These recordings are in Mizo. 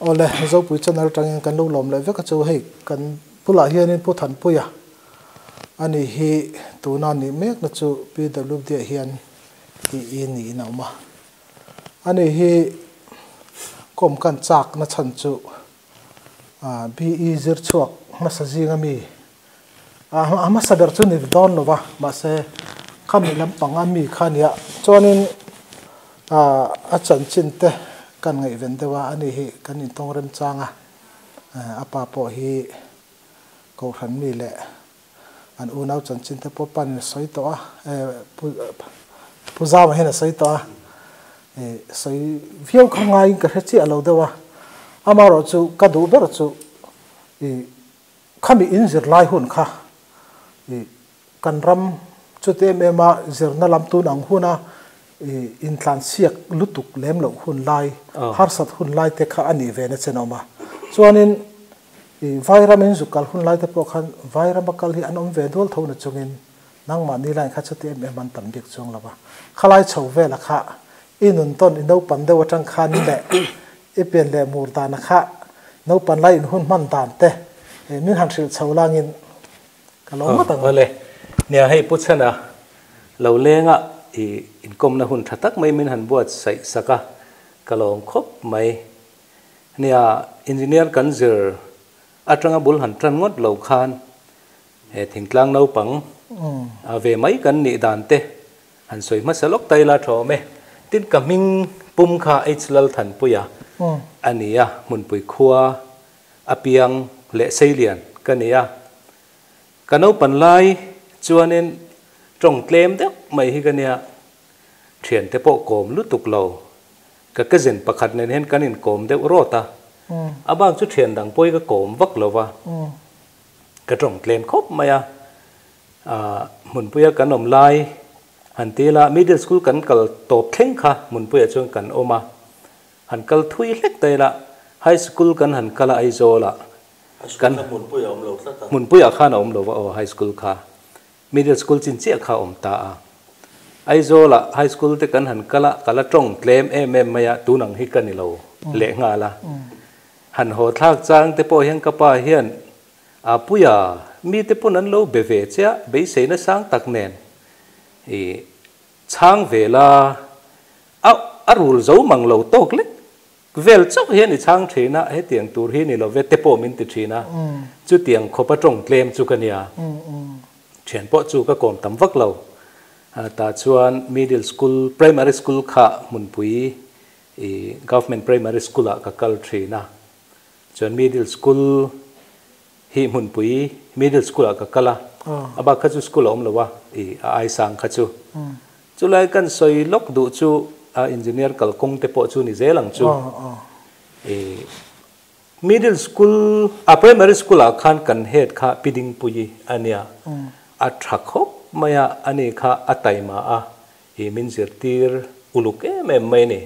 Awle, Zopui channel atangin kan lo lawm leh vek a chu hei kan bulah hianin Pu Thanpuia a ni hi tuna nih mekna chu PWD ah hian EE niin a awm a. Ani hi kawm kan chakna chhan chu BE zir chhuak hmasa zinga mi a hmasa ber chu ni dawn lo va, mahse khami lampang a mi kha nia. Chuanin a chanchin te kan ngaihven deuh a, ani hi kan intawng remchang a, a pa pawh hi Kohhran mi leh an unau chanchin te pawh panin a sawi tawh a, Pu Zama hian a sawi tawh a, sawi viau kha ngaiin ka hre chiah lo deuh a, amaherawh chu ka duh ber chu khami in zir lai hun kha kan ram chuti em em a zirna lam tun ang huna intlansiak lutuk lem loh hun lai, harsat hun lai te kha a nih ve na chen a awm a. Chuanin Vairam in zuk kal hun lai te pawh khan Vairama kal hi an awm ve dual tho na chungin nangmahni line kha chuti em em an tam bik chuang lo va. Khalai chho vela kha i nun tawn i naupan deuh atang khan leh i pian leh mur dana kha naupan lai in hun hman dan te min han hrilh chho langin ka lo ngawt ang. Awle, nia hei Pu Chhana lo lenga i inkawmna hun tha tak mai min han buatsaih sak a, ka lawm khawp mai. Nia, engineer kan zir atanga bul han tan ngawt lo khan he thingtlang naupang ve mai kan nih dan te han sawi hmasa lawk ta ila tha awm e. Tin, ka hming pum kha H Lalthanpuia a ni a, Hmunpui khua a piang leh Seilian ka ni a. Ka naupan lai chuanin tawng tlem deuh mai hi ka nia, thiante pawh kawm lutuk lo. Ka cousin pakhat nen hian kan inkawm deuh rawt a, a bak chu thian dang pawhi ka kawm vak lo va, ka tawng tlem khawp mai a. Hmunpuia kan awm lai han ti ila middle school kan kal tawp thleng kha Hmunpuiah chuan kan awm a, han kal thui hlek ta ila high school kan han kal a Aizawlah kan Hmunpuiah a awm lo tlat a. Hmunpuiah khan a awm lo va aw high school kha. Middle school chin chiah kha awm ta a. Aizawlah high school te kan han kal a, ka la tawng tlem em em mai a, tun ang hi ka ni lo leh nghal a. Han haw thlak chang te pawh hian ka pa hian a puia mi te pawn an lo be ve che a, beiseina sang tak nen i chhang ve la, a a rul zo mang lo tawk lek Vel chauh hian i chhang thin a, hetiang tur hi ni lo ve te pawh min ti thin a, chutiang khawpa tawng tlem chu ka nia. Thian pawh chu ka kawm tam vak lo. Tah chuan middle school, primary school kha hmunpui i government primary school ah ka kal thin a. Chuan middle school hi hmunpui middle school ah ka kal a, a bak kha chu school a awm lo a, i a aisang kha chu. Chulai kan sawi lawk duh chu a engineer kalkawng te pawh chu ni zel ang chu. I middle school a primary school ah khan kan head kha Pi Dingpuii a nia. A tha khawp mai a, ani kha a taima a, i min zirtir uluk em em mai a ni.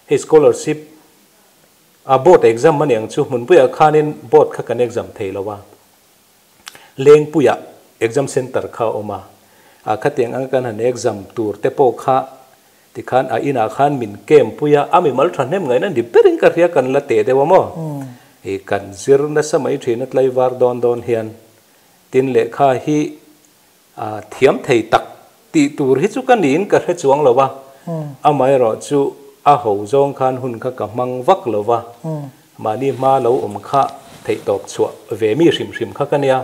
Hei scholarship a board exam a ni ang chu, hmunpuiah khanin board kha kan exam thei lo a. Lengpuiah exam center kha a awm a, a khatiang anga kan han exam tur te pawh kha tikhan a inah khan min camp pui a, a mimal thahnem ngaihna ni berin ka hria kan la teh deuh a maw? I kan zir nasa mai thin a tlaivar dawn dawn hian tin lehkha hi a thiam thei tak tih tur hi chu ka niin ka hre chuang lo va, amaherawh chu a ho zawng khan hun kha ka hmang vak lo va, mahni hma lo awm kha theihtawp chhuah ve mi hrim hrim kha ka nia.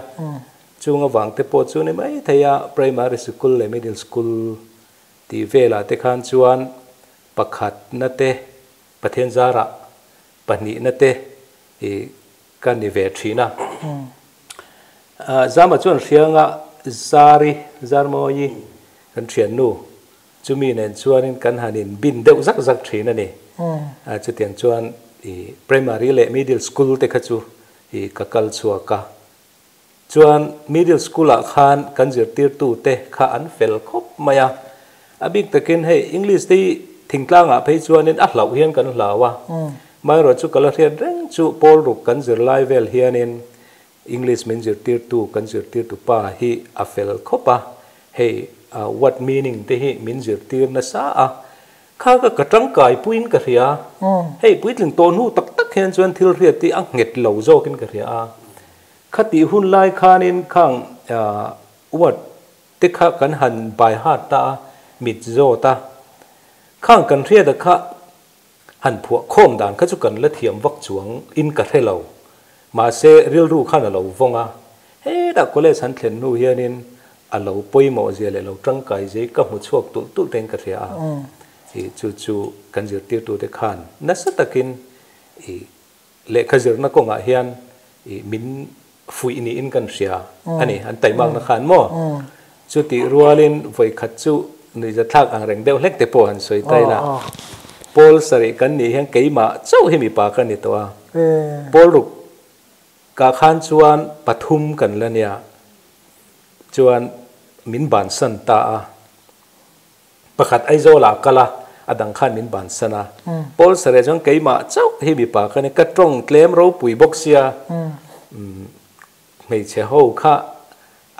Chung avang te pawh chu ni mai thei a, primary sikul leh middle school tih velah te khan chuan pakhatna te Pathian zarah pahnihna te i Ka ni ve thin a. Zama chuan Hrianga Zari, Zarmawi, kan thiannu, chumi nen chuanin kan han in bin deuh zak zak thin a ni. Chutiang chuan i primary leh middle school te kha chu i ka kal chhuak a. Chuan middle school ah khan kan zirtirtu te kha an fel khawp mai a. A bik takin hei English te hi thingtlang ah phei chuanin a hlauh hian kan hlau a. Maherawh chu ka la hriat reng chu pawl ruk kan zir lai vel hianin English min zirtirtu kan zirtirtu pa hi a fel khawp a, hei word meaning te hi min zirtir nasa a. Kha ka ka tangkai puin ka hria. Hei puitling tawh hnu tak tak hian chuan thil hriat hi a nghet lo zawkin ka hria a. Khati hun lai khanin khang word te kha kan han by heart ta a, mit zawt a. Khang kan hriat a kha han phuah khawm dan kha chu kan la thiam vak chuang in ka hre lo. Mahse rilru khan a lo vawng a. Hetah college han thlen hnu hianin a lo pawimawh zia leh lo tangkai zia hi ka hmu chhuak tulh tulh tein ka hria a. I chu chu kan zirtirtute khan nasa takin i lehkha zirna kawngah hian i min fuih niin kan hria a ni, an taimakna khan maw? Chutih rualin vawikhat chu nuihzathlak ang reng deuh hlek te pawh han sawi ta ila, Pawl sarih kan nih hian keimah chauh hi mipa ka ni tawh a, pawl ruk kah khan chuan pathum kan la nia chuan min bansan ta a. Pakhat Aizawl ah kal a, a dang khan min bansan a. Paul Sareh chuan keimah chauh hi mipa ka ni, ka tawng tlem ropui bawk sia, hmeichhe ho kha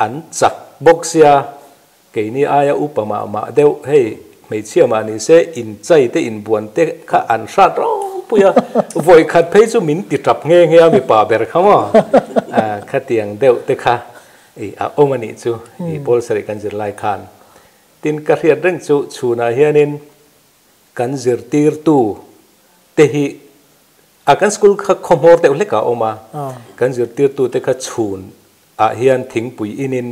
an chak bawk sia, keini aia upa mah mah deuh hei hmeichhia mah ni se inchai te inbuan te kha an hrat ropui a, vawi khat phei chu min ti tap nghe nghe a mipa ber kha maw, khatiang deuh te kha a awm a nih chu i Paul Sareh kan zir lai khan. Tin, ka hriat reng chu chhunah hianin kan zirtirtu te hi a kan school kha khawhmawr deuh hlek ah a awm a, kan zirtirtu te kha chhun ah hian thingpui inin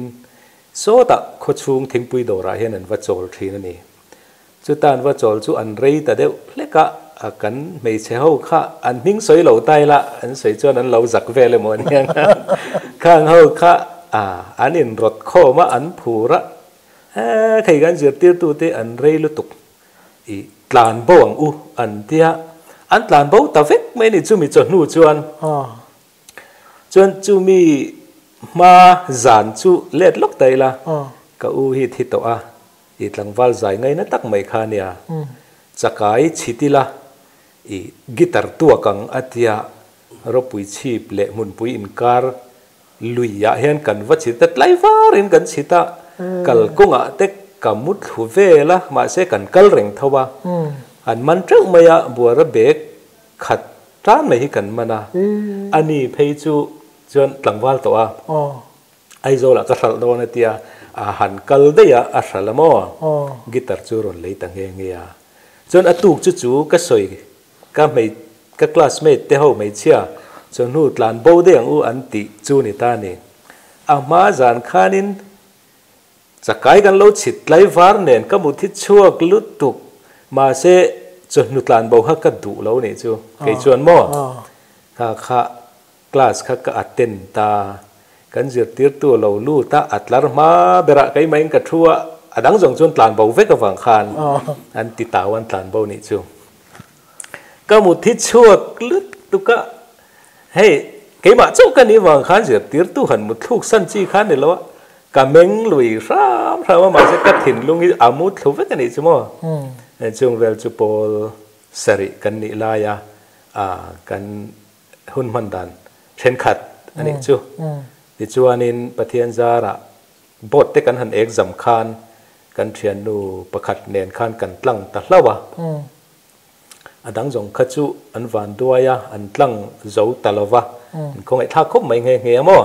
sawtah khawchhung thingpui dawrah hian an va chawl thin a ni. Chuta an va chawl chu an rei ta deuh hlek a, a kan hmeichhe ho kha an hming sawi lo ta ila an sawi chuan an lo zak vel emaw aniang khang ho kha an inrawt khawm a, an phur a. He thei kan zirtirtute an rei lutuk i tlan bo ang u an tia, an tlan bo ta vek mai ni chumi chawhnu chuan. Chuan chumi hma zan chu let lawk ta ila, ka u hi thi tawh a, i tlangval zai ngaina tak mai kha nia, chakai chhit ila i guitar tuak ang a tia, ropui chhip leh hmunpui inkar Lui ah hian kan va chhit a, tlai varin kan chhit a, kal kawngah te ka mu thlu vel a, mahse kan kal reng tho a, an man teuh mai a, buara bag khat tan mai hi kan man a, a ni phei chu chuan tlangval tawh a, Aizawl ah ka hralh dawn a tia, a han kal daih a, a hralh a maw, guitar chu rawn lei ta nghe nghe a, chuan a tuk chu chu ka sawi Ka hmei, ka classmate te ho hmeichhia chawhnu tlan bo deuh ang u an tih chu ni ta ni. A hma zan khanin chakai kan lo chhit tlai var nen ka mut hi chhuak lutuk mahse chawhnu tlan bo kha ka duh lo nih chu kei chuan maw kha kha class kha ka attend ta kan zirtirtu a lo lut a a tlar hma berah keimahin ka thu a a dang zawng chuan tlan bo vek avang khan an ti tau an tlan bo nih chu. Ka mut hi chhuak lutuk a, hei keimah chauh ka nih vang khan zirtirtu han mut thluk san chi kha ni lo a, ka meng lui hram hram a mahse ka thinlung hi a mut thlu vek a nih chu maw. Chung vel chu pawl sarih kan nih lai a, kan hun hman dan thenkhat a nih chu. Tichuanin Pathian zarah Board te kan han exam khan kan thiannu pakhat nen khan kan tlang ta hlauh a, a dang zawng kha chu an van duai a, an tlang zo ta lo va, an khawngaihthlak khawp mai nghe nghe a maw?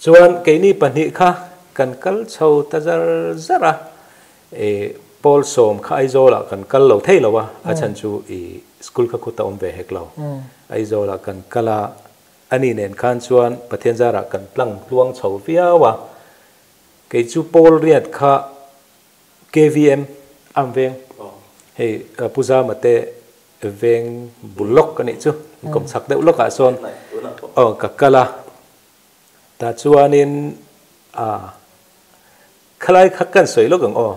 Chuan keini pahnih kha kan kal chho ta zar zar a, i pawl sawm kha Aizawlah kan kal lo thei lo a, a chhan chu i school kha khuta awm ve hek lo, Aizawlah kan kal a, Ani nen khan chuan Pathian zarah kan tlang tluang chho viau a, kei chu Paul Riat kha KVM am veng, hei Pu Zama te veng bul lawk a nih chu, an kawm chhak deuh lawkah sawn aw ka kal a, tah chuanin a khalai kha kan sawi lawk ang aw,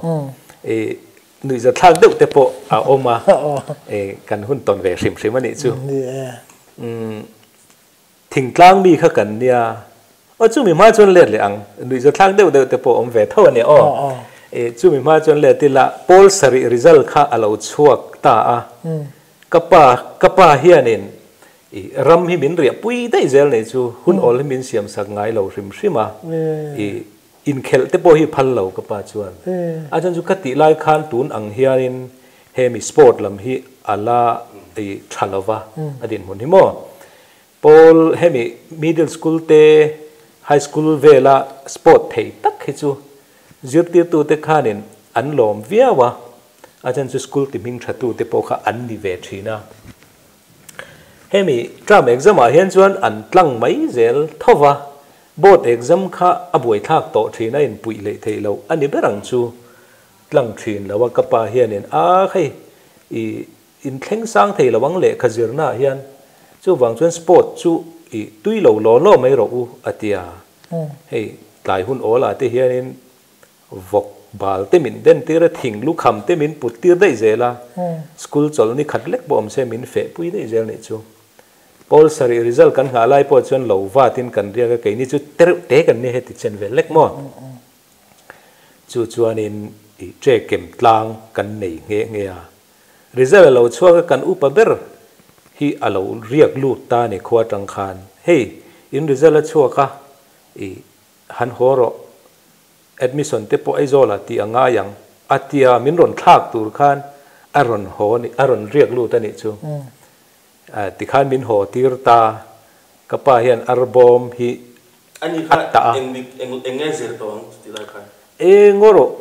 i nuihzathlak deuh te pawh a awm a, kan hun tawn ve hrim hrim a nih chu. Thingtlang mi kha kan nia, aw chumi hma chuan let leh ang, nuihzathlak deuh deuh te pawh awm ve tho a nia aw. Chumi hma chuan let ila pawl sarih result kha a lo chhuak ta a, ka pa ka pa hianin i ram hi min riah pui daih zel nei chu hun awl hi min siam sak ngai lo hrim hrim a, i inkhelh te pawh hi phal lo ka pa chuan. A chuan chu ka tih lai khan tun ang hianin Hemi sport lam hi ala i tha lova a dinhmun hi maw. Pawl hemi middle school te high school vela sport thei tak hi chu zirtirtute khanin an lawm viau a, a chhan chu school ti hming tha tute pawh kha an ni ve thin a. Hemi term exam ah hian chuan an tlang mai zel tho va, board exam kha a buaithlak tawh thin a inpuih leh theih loh a ni ber ang chu. Tlang thin lo a ka pa hianin a hei i inthleng sang thei lo ang lehkha zirna ah hian chuvang chuan sport chu i tui lo law law mai rawh u a ti a, hei tlai hun awl ah te hianin vawk bal te min den tir a thing lu kham te min put tir daih zel a, school chawlh ni khat lek pawh awm se min feh pui daih zel nih chu. Pawl sarih result kan nghah lai pawh chuan lo vatin kan riak a keini chu tereuh te kan ni heti chen vel lek maw. Chu chuanin i che kem tlang kan nei nghe nghe a. Result a lo chhuak a kan upa ber hi a lo riak lut ta ni khua tang khan hei in result a chhuak a i han haw rawh admission te pawh Aizawl ah tih a ngai ang a tia min rawn thlak tur khan a rawn haw a ni a rawn riak lut a nih chu tikhan min haw tir ta ka pa hian arbawm hi Ani kha ta a. Eng eng eng nge zir tawh ang chuti lai khan? E ngaw rawh,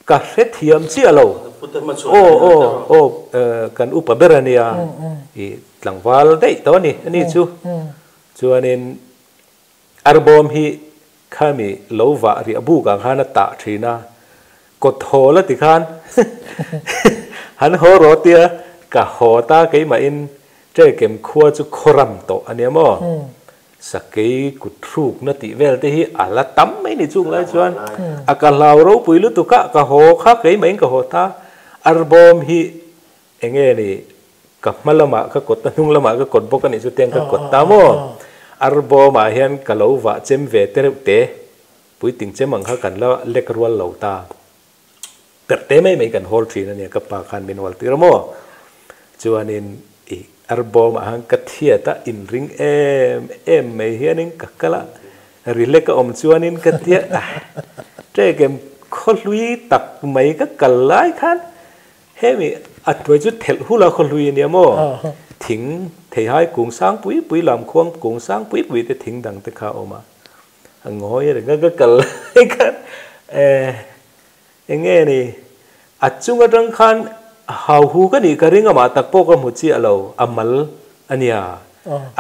ka hrethiam chiah lo. Pute hma chhuah Aw ania aw tawh rawh. Aw kan upa ber ania i tlangval daih tawh a ni ani chu. Chuanin arbawm hi khami lo vah riah buk ang khan a tah thin a, kawt haw la ti khan han haw rawh tia ka haw ta keimahin Ṭekem khua chu khawram tawh ania maw? Sakei kut hrukna tih vel te hi a la tam mai ni chung lai chuan a ka hlau ropui lutuk a, ka haw kha keimah in ka haw ta. Arbawm hi enge ni ka hma lamah ka kawt a hnung lamah ka kawt bawk a nih chu tiang ka kawt ta maw? Arbawm ah hian ka lo vah chem ve te reuh te, puitling chem ang kha kan la lek rual lo ta. Perh te mai mai kan hawl thin a nia ka pa khan min hual tir a maw? Chuanin i arbawm ah khan ka thiat a inring em em mai hianin ka kal a, rilek a awm chuanin ka tia ah ṭekem khawhlui tak mai ka kal lai khan hemi a hnuai chu thelh hul a khawhlui a nia maw? Thing theihai kung sang pui pui lamkhuang kung sang pui pui te thing dang te kha a awm a, a ngawi reng a ka kal lai khan eh Enge ni? A chung atang khan hau hu ka nih ka ring amah tak pawh ka hmu chiah lo, a mal a nia.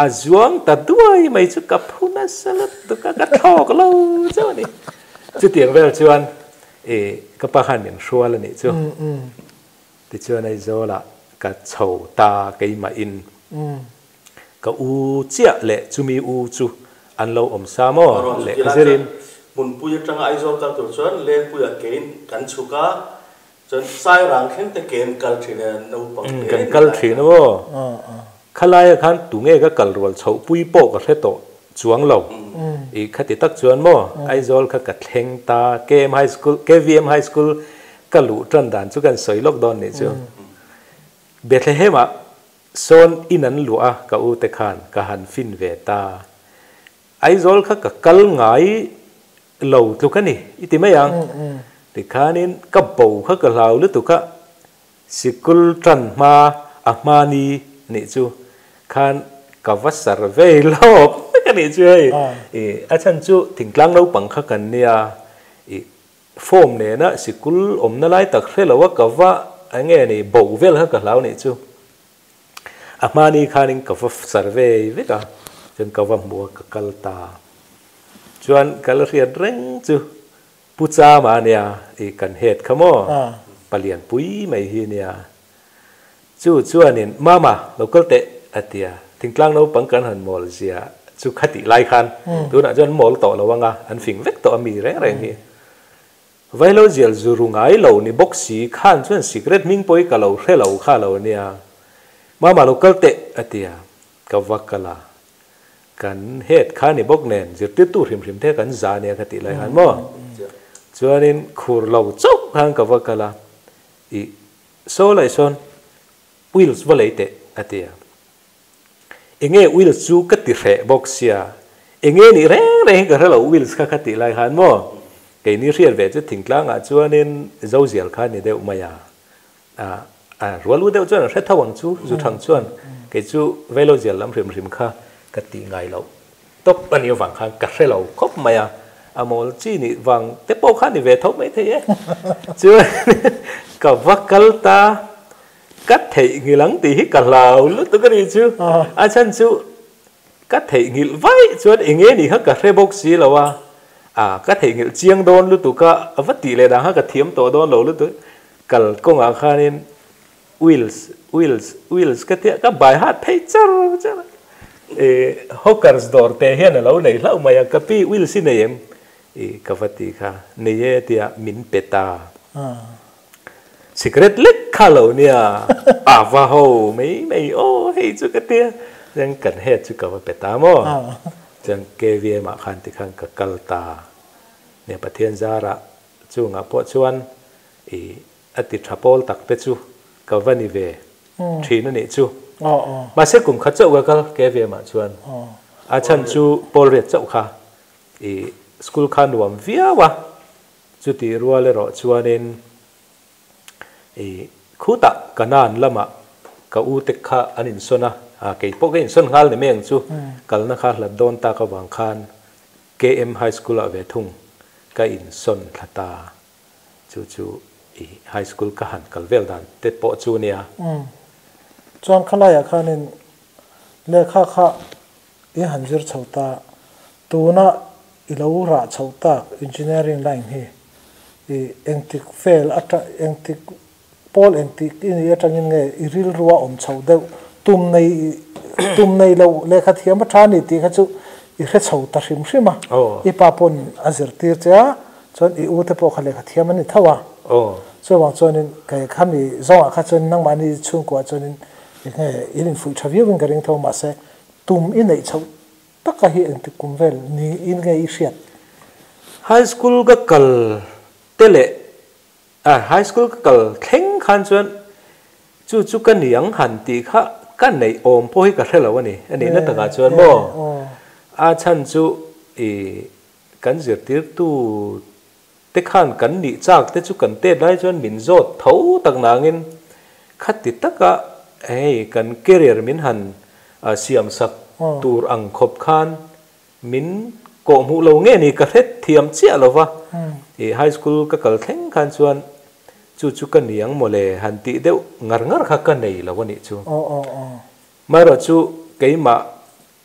A zuang ta duai mai chu ka phu nasa lutuk a, ka thlawk lo chauh a ni. Chutiang vel chuan i ka pa khan min hrual a nih chu. Tichuan Aizawlah ka chho ta keimahin ka u chiah leh chumi u chu an lo awm sa maw lehkha zirin. Hmunpui atanga Aizawl kal tur chuan Lengpuiah kein kan chhuk a, chuan Sairang thleng te kein kal thin e, naupang te Kan kal thin a maw? Khalaia khan tunge ka kal rual chhoh pui pawh ka hre tawh chuang lo. I khati tak chuan maw Aizawl kha ka thleng ta, KM High School, KVM High School ka luh tan dan chu kan sawi lawk dawn nih chu. Bethlehem-ah Sawn in an luah a ka u te khan ka han fin ve ta. Aizawl kha ka kal ngai lo tluk a ni i ti mai ang. Tikhanin ka bo kha ka hlau lutuk a, sikul tan hma a hma ni nih chu khan ka va survey lawk vek a nih chu hei. I a chhan chu thingtlang naupang kha kan nia i Form nena sikul awmna lai tak hre lo a ka va eng nge ni bo vel kha ka hlau nih chu. A hmani khanin ka va survey vek a, chuan ka va hmu a ka kal ta. Chuan ka la hriat reng chu Pu Chama nia i kan head kha maw palian pui mai hi nia. Chu chuanin Mama lo kal teh a ti a, thingtlang naupang kan han mawl zia chu khatih lai khan tunah chuan mawl tawh lo anga an fing vek tawh a mi reng reng hi. Vailo zial zu ru ngai lo ni bawk si khan chuan sikret hming pawh hi ka lo hre lo kha lo nia. Mama lo kal teh a ti a, ka va kal a, kan head kha ni bawk nen zirtirtu hrim hrim te kan za nia khatih lai khan maw. Chuanin khur lo chauh khan ka va kal a, ih Saw lai sawn Wheels va lei teh a ti a. Enge Wheels chu ka ti hreh bawk sia, enge nih reng reng hi ka hre lo Wheels kha ka tih lai khan maw keini hriat ve chu thingtlangah chuanin Zozial kha ni deuh mai a. A rual u deuh chuan an hre tho ang chu, zu thang chuan kei chu velo zial lam hrim hrim kha ka tih ngai loh tawp a nih avang khan ka hre lo khawp mai a, a mawl chi nih vang te pawh kha a ni ve tho mai thei e. Chuan ka va kal ta, ka theihnghilh ang tih hi ka hlau lutuk a nih chu, a chhan chu ka theihnghilh vaih chuan eng nge nih kha ka hre bawk si lo a, a ka theihnghilh chiang dawn lutuk a, a va tih leh dan kha ka thiam tawh dawn lo lutuk. Kal kawngah khanin Wheels, wheels, wheels ka tia ka bai hat phei char char a. I hawkers dawr te hian a lo nei hlauh mai a, ka pi wheels hi nei em? I ka va ti kha, nei e tia min pe ta. Cigarette lek kha lo nia, a va ho mai mai aw hei chu ka tia. Chuan kan head chu ka va pe ta maw? Chuan KVM ah khan tikhan ka kal ta. Nia Pathian zarah Chungah pawh chuan i a ti tha pawl tak te chu ka va ni ve thin a nih chu. Mahse kum khat chauh ka kal KVM ah chuan a chhan chu pawl riat chauh kha i school kha nuam viau a, chutih rual erawh chuanin i khutah Kanan lamah ka u te kha an insawn a, kei pawh ka insawn nghal ni mai ang chu, kalna kha hlat dawn tak avang khan KM High School ah ve thung ka insawn thla ta, chu chu i High School ka han kal vel dan te pawh chu nia. Umm. Chuan khalaiah khanin lehkha kha i han zir chho ta, tuna i lo rah chhoh tak Engineering line hi i engtik vel atang engtik pawl engtik i nih atangin nge i rilrua awm chho deuh tum nei tum nei lo lehkha thiam a tha ni tih kha chu i hre chho ta hrim hrim a, i pa pawn a zirtir che a, chuan i u te pawh kha lehkha thiam a ni tho a, chuvang chuanin kei khami zawngah kha chuan nangmahni chhungkuah chuanin eng nge in infuih tha viauin ka ring tho mahse tum i neih chhoh taka hi engtik kum vel niin nge i hriat? High school ka kal te leh A high school ka kal thleng khan chuan chu chu ka ni ang han tih kha ka neih awm pawh hi ka hre lo a ni. A nihna takah chuan maw a chhan chu i kan zirtirtu te khan kan nih chak te chu kan tet lai chuan min zawt tho tak nangin khati taka hei kan career min han siam sak tur ang khawp khan Min kawh hmuh lo nge ni ka hret thiam chiah lo va, i high school ka kal thleng khan chuan chu chu ka ni ang mawle han tih deuh ngar ngar kha ka nei lo a nih chu. Marawh chu keimah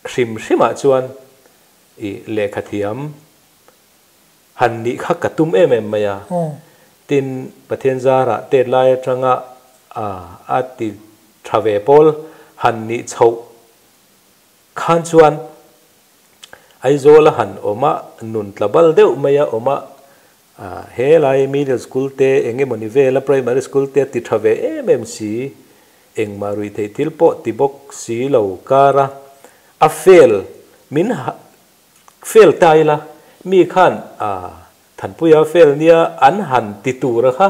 hrim hrimah chuan i lehkha thiam han nih kha ka tum em em mai a, tin Pathian zarah tet lai atanga a ti tha ve pawl han nih chhoh Khan chuan Aizawl a han awm a, nun tla bal deuh mai a awm a, he lai middle school te eng emaw ni vel a primary school te a ti tha ve em em si, engmah ruih theih thil pawh ti bawk si lo kar a, a fail min fail ta ila mi khan Thanpuia fail nia an han ti tur a kha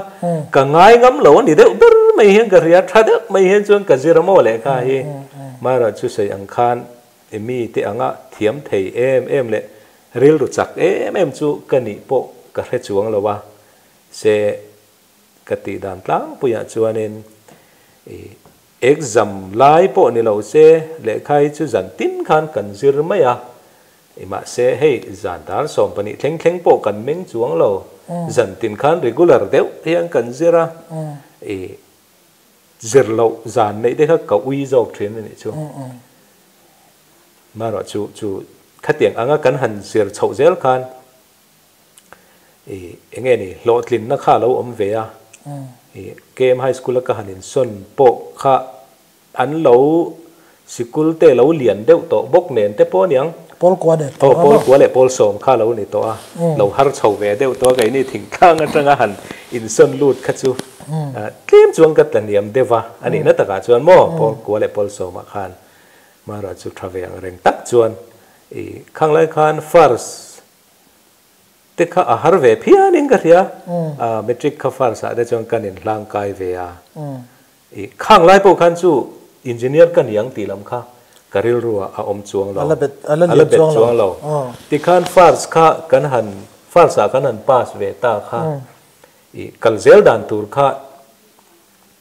ka ngai ngam lo a ni deuh ber mai hian ka hria, tha deuh mai hian chuan ka zir a maw leh kha hi Marawh chu sawi ang khan i mi te anga thiam thei em em leh rilru chak em em chu ka nih pawh ka hre chuang lo a, se ka tih dan tlangpuiah chuanin i exam lai pawh ni lo se lehkha hi chu zan tin khan kan zir mai a, I mahse hei zan dar 12 thleng thleng pawh kan meng chuang lo, zan tin khan regular deuh hian kan zir a, i zir loh zan neih te kha ka ui zawk thin a nih chu. Marawh chu chu khatiang anga kan han zir chhoh zel khan i enge ni hlawhtlinna kha a lo awm ve a, i KM High School a ka han insawn pawh kha An lo sikul te lo lian deuh tawh bawk nen te pawh aniang. Pawl kua leh tawh a maw? Pawl kua leh pawl sawm kha lo ni tawh a, lo har chho ve deuh tawh a, keini thingtlang atanga han insawn lut kha chu tlem chuan ka tla hniam deuh va, a nihna takah chuan maw pawl kua leh pawl sawmah khan Mara chu tha ve ang reng tak chuan i khang lai khan first te kha a har ve phianin ka hria, matric kha first ah te chuan kan inhlang kai ve a. I khang lai pawh khan chu engineer ka ni ang tih lam kha ka rilru ah a awm chuang lo. A la bet, a la bet chuang lo. Tikhan first kha kan han, first ah kan han pass ve ta kha i kal zel dan tur kha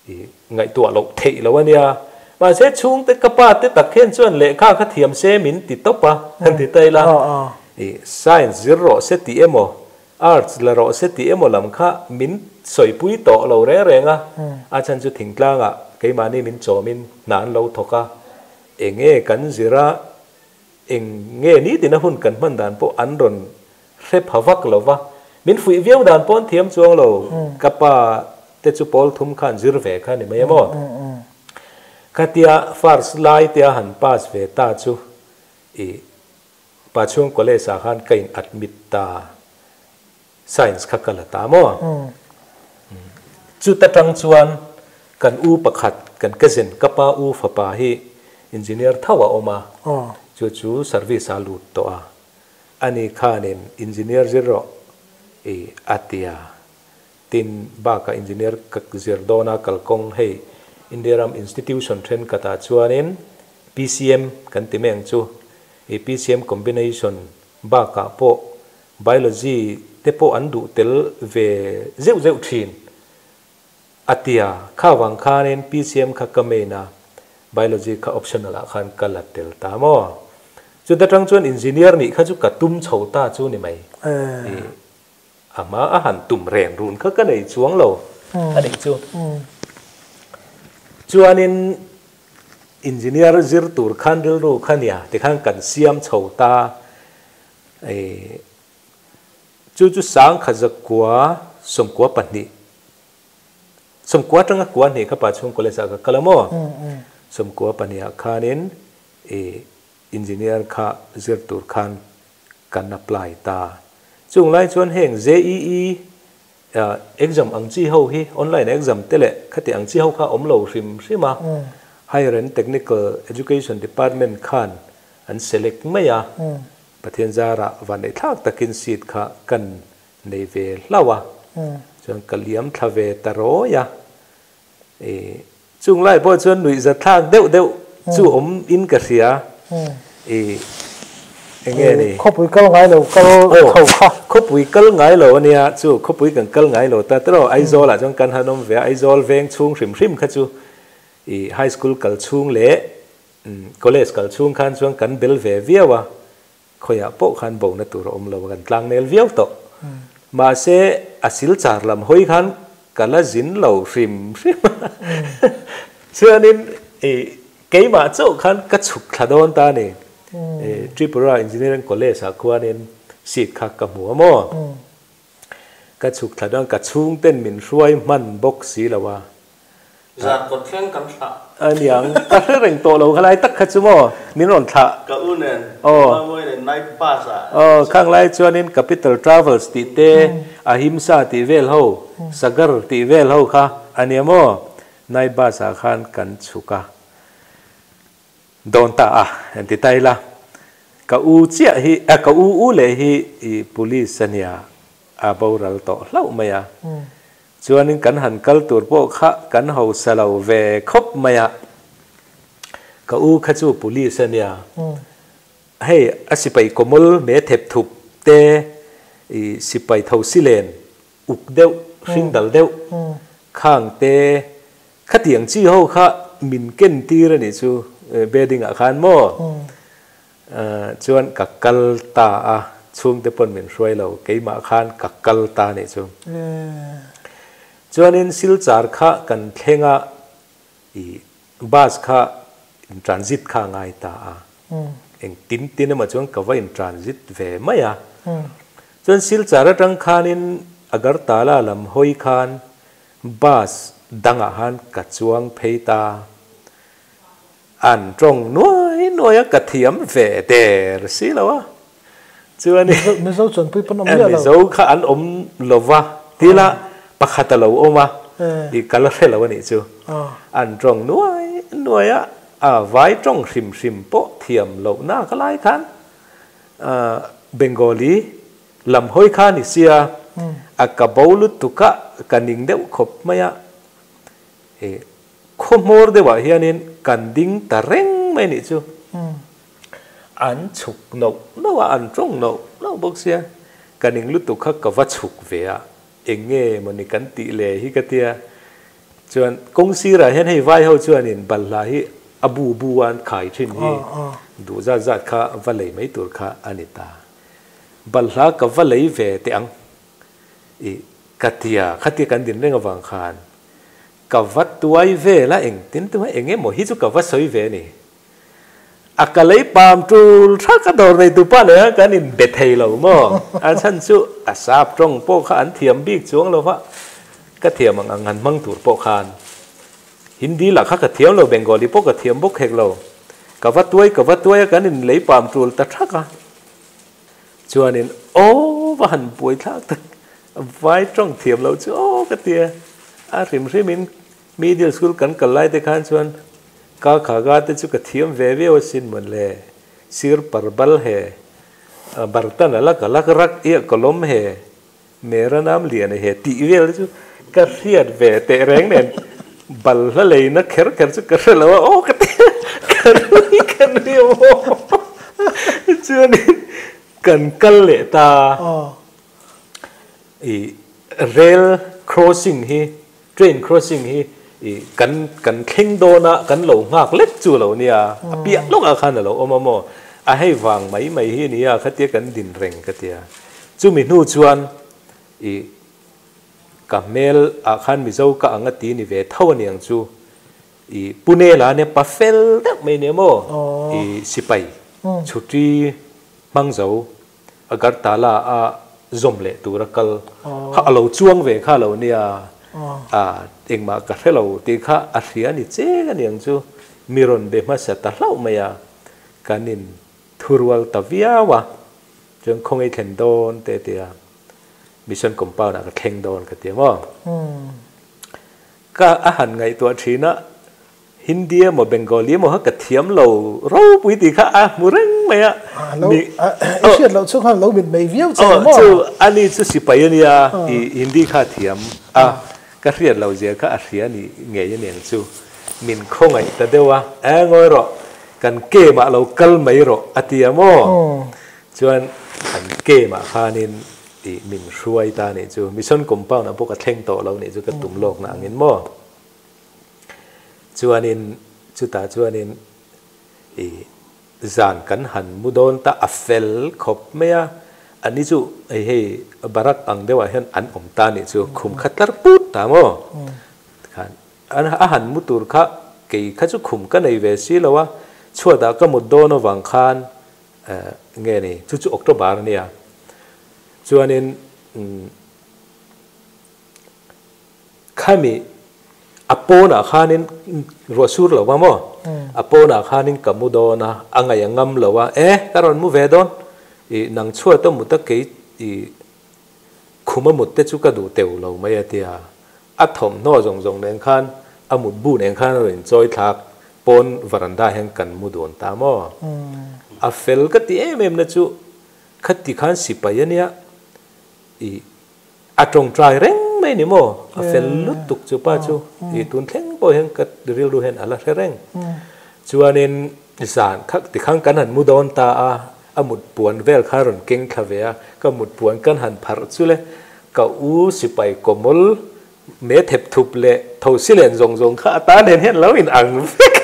I ngaihtuah loh theih lo a nia. Mahse chhungte ka pa te tak hian chuan lehkha kha thiam se min ti tawp a, han ti ta ila. I science zir rawh se tih emaw, arts la rawh se tih emaw lam kha min sawipui tawh lo reng reng a. A chhan chu thingtlangah keimahni min chawmin hna an lo thawk a, enge kan zir a, Eng nge nitin a hun kan hman dan pawh an rawn hre pha vak lo va, min fuih viau dan pawh an thiam chuang lo. Ka pa te chu pawl thum khan zir ve kha ni mai a maw? Khatia first lai te a han pass ve ta chu i Pachhung College ah khan ka in admit ta, Science kha ka la ta maw? Chuta tang chuan kan u pakhat, kan cousin, ka pa u fapa hi engineer tho a awm a, chu chu service a lut tawh a, ani khanin engineer zir rawh i a ti a, tin bakah engineer ka zir dawn a kalkawng hei India ram institution thenkhatah chuanin PCM kan ti mai ang chu, i PCM combination bakah pawh Biology te pawh an duh tel ve zeuh zeuh thin a tia, kha vang khanin PCM kha ka main a, Biology kha optional ah khan ka la tel ta maw? Chuta tang chuan engineer nih kha chu ka tum chho ta chu ni mai. I a hma a han tum reng run kha ka nei chuang lo a nih chu. Chuanin engineer zir tur khan rilru kha nia tikhan kan siam chho ta. Chu chu sangkha zakua 92 90 atanga kua hnih kha Pachhung College ah ka kal a maw? 92 ah khanin engineer kha zir tur khan kan apply ta. Chung lai chuan heng JEE exam ang chi ho hi online exam te leh khati ang chi ho kha awm lo hrim hrim a, Higher and Technical Education Department khan An select mai a, Pathian zarah van eihthlak takin seat kha kan nei ve hlauh a, chuan ka liam thla ve ta rawi a. I chung lai pawh chuan nuihza thlak deuh deuh chu awm in ka hria. I enge ni? Khawpui kal ngai lo kal tho kha. Khawpui kal ngai lo a nia, chu khawpui kan kal ngai lo ta tiraw, Aizawl ah chuan kan han awm ve a, Aizawl veng chhung hrim hrim kha chu i high school kal chhung leh College kal chhung khan chuan kan bel ve viau a, khawiah pawh khan bona tur a awm lo a, kan tlang nel viau tawh. Mahse, a silchar lam hawi khan ka la zin lo hrim hrim a. Chuanin i keimah chauh khan ka chhuk thla dawn ta a ni. Tripura Engineering College ah khuanin seat kha ka hmu a maw? Ka chhuk thla dawn, ka chhungten min hruai hman bawk si lo a. Zan kawt thleng kan thlah. A niang, ka hre reng tawh lo khalai tak kha chu maw, min rawn thlah. Ka u nen, ka mawi nen night bus ah. Aw, khang lai chuanin Capital Travels tih te, Ahimsa tih vel ho, Sagar tih vel ho kha a nia maw, night bus ah khan kan chhuk a. Dawn ta a, an ti ta ila, ka u chiah hi, ka u u leh hi i police a nia, a boral tawh hlauh mai a. Chuanin kan han kal tur pawh kha kan hausa lo ve khawp mai a, ka u kha chu police a nia, hei a sipai kawmawl me thep thup te, i sipai tho silen uk deuh, hring dal deuh khang te, khatiang chi ho kha min ken tir a nih chu bedding ah khan maw? Chuan ka kal ta a, chhungte pawn min hruai lo, keimah khan ka kal ta a nih chu. Chuanin Silchar kha kan thleng a, i bus kha in transit kha a ngai ta a, eng tin tin emaw chuan ka va in transit ve mai a. Chuan Silchar atang khanin Agartala lam hawi khan bus dangah khan ka chuang phei ta. An tawng nuai nuai a, ka thiam ve der si lo a. Chuanin Mizo chuan pui pawn awm miah lo. Mizo kha an awm lo va, tila pakhat a lo awm a, i ka la hre lo a nih chu. An tawng nuai nuai a, a vai tawng hrim hrim pawh thiam lohna ka lai khan Bengali lam hawi kha a ni sia, a ka bo lutuk a, ka ning deuh khawp mai a. Khaw hmawr deuhah hianin kan ding ta reng mai nih chu. An chhuk noh noh a, an tawng noh noh bawk sia. Ka ning lutuk kha ka va chhuk ve a, eng nge mawni kan tih le hi ka tia. Chuan kawng sirah hian hei vai ho chuanin balhla hi a bu bu a an khai thin hi duh zat zat kha va lei mai tur kha a ni ta. Balhla ka va lei ve teh ang i ka tia, khatia kan din reng avang khan ka va tuai vel a engtin tumah eng emaw hi chu ka va sawi ve a ni. A ka lei pam tul thak a dawr nei tupa nen khan kan in be thei lo maw? A chhan chu a sap tawng pawh kha an thiam bik chuang lo va, ka thiam ang ang han hmang tur pawh khan Hindi lah kha ka thiam lo, Bengali pawh ka thiam bawk hek lo. Ka va tuai ka va tuai a kan in lei pam tul ta thak a. Chuanin aw va han buai thlak tak vai tawng thiam loh chu aw ka ti a, a hrim hrim in Middle school kan kal lai te khan chuan ka kha ga te chu ka thiam ve viau asin mawn le, sir parbal he, bartan alak alak rak iah kolom he, mera nam lian he tih vel te chu ka hriat ve teh reng nen bal hla leina kher kher chu ka hre lo a, aw ka ti a, ka nui ka nui a maw chuanin kan kal leh ta. I rail crossing hi train crossing hi i kan kan thleng dawn a kan lo nghak lek chu lo nia a piah lawk ah khan a lo awm a maw a hei vang mai mai hi nia khatia kan din reng ka tia chumi hnu chuan i ka hmel ah khan Mizo ka ang a ti ni ve tho aniang chu i Pune la nia pa fel deuh mai nia maw i sipai chhuti hmang zo Agartala a zawm leh tur a kal kha a lo chuang ve kha lo nia, a engmah ka hre lo tih kha a hria ni cheng a niang chu mi rawn be hmasa ta hlauh mai a, kan in thurual ta viau a, chuan khawngaih thlen dawn te a ti a, mission compound ah ka thleng dawn ka ti a maw? Ka a han ngaihtuah thin a. Hindi emaw Bengali emaw kha ka thiam lo ropui tih kha a hmu reng mai a. Lo i hriat loh chu khan lo mit mei viau che maw? Chu ani chu sipai a nia i Hindi kha a thiam a, ka hriat loh zia kha a hria ni ngei a niang chu. Min khawngaih ta deuh a, e ngawi rawh kan game ah lo kal mai rawh a ti a maw? Chuan kan game ah khanin i min hruai ta nih chu mission compound ah pawh ka thleng tawh lo nih chu ka tum lawkna angin maw? Chuanin chutah chuanin i zan kan han mu dawn ta a fel khawp mai a, ani chu hei hei barak ang deuhah hian an awm ta nih chu khum kha tlar put ta maw? Khan a han mu tur kha kei kha chu khum ka nei ve si lo a, chhuatah ka mut dawn avang khan nge ni chu chu October a nia chuanin Khami a pawnah khanin ruah sur lo va maw? A pawnah khanin ka mu dawn a, a ngaih a ngam lo a, e ka rawn mu ve dawn, i nang chhuat a mut a kei i khum a mut te chu ka duh teuh lo mai a tia. A thawmhnaw zawng zawng nen khan a mut bu nen khan a rawn inchawi thlak pawn varanda hian kan mu dun ta maw? A fel ka ti em em na chu khati khan sipai a nia i A tawngtai reng mai ni maw? A fel lutuk chu pa chu i tun thleng pawh hian ka rilru hian a la hre reng. Chuanin zan kha tikhang kan han mu dawn ta a, a mut puan vel kha a rawn keng thla ve a, ka mut puan kan han pharh chu le ka u sipai kawmawl me thep thup leh thosi len zawng zawng kha a tan nen hian lo in ang vek.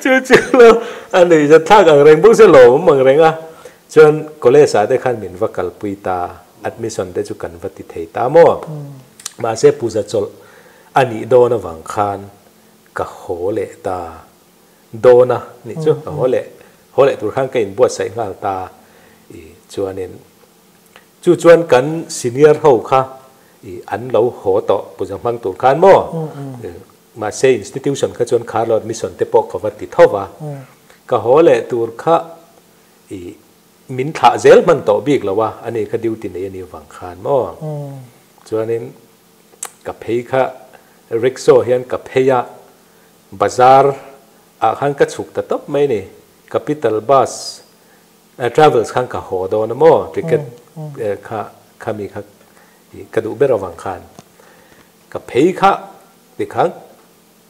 Chu chu lo a nuihzat thlak ang reng bawk se lawm ang reng a. Chuan college ah te khan min va kalpui ta, admission te chu kan va ti thei ta maw? Mahse puja chawlh a nih dawn avang khan ka haw leh ta dawn a nih chu, ka haw leh haw leh tur khan ka inbuatsaih nghal ta i chuanin chu chuan kan senior ho kha i an lo haw tawh puja hmang tur khan maw? Mahse institution kha chuan khar lo admission te pawh ka va ti tho va, ka haw leh tur kha I min thlah zel hman tawh bik lo a, ani kha duty nei a nih vang khan maw? Chuanin ka phei kha rickshaw hian ka phei a, bazar ah khan ka chhuk ta tawp mai ni, Capital Bus Travels khan ka haw dawn a maw, ticket kha khami kha ka duh ber avang khan ka phei kha tikhan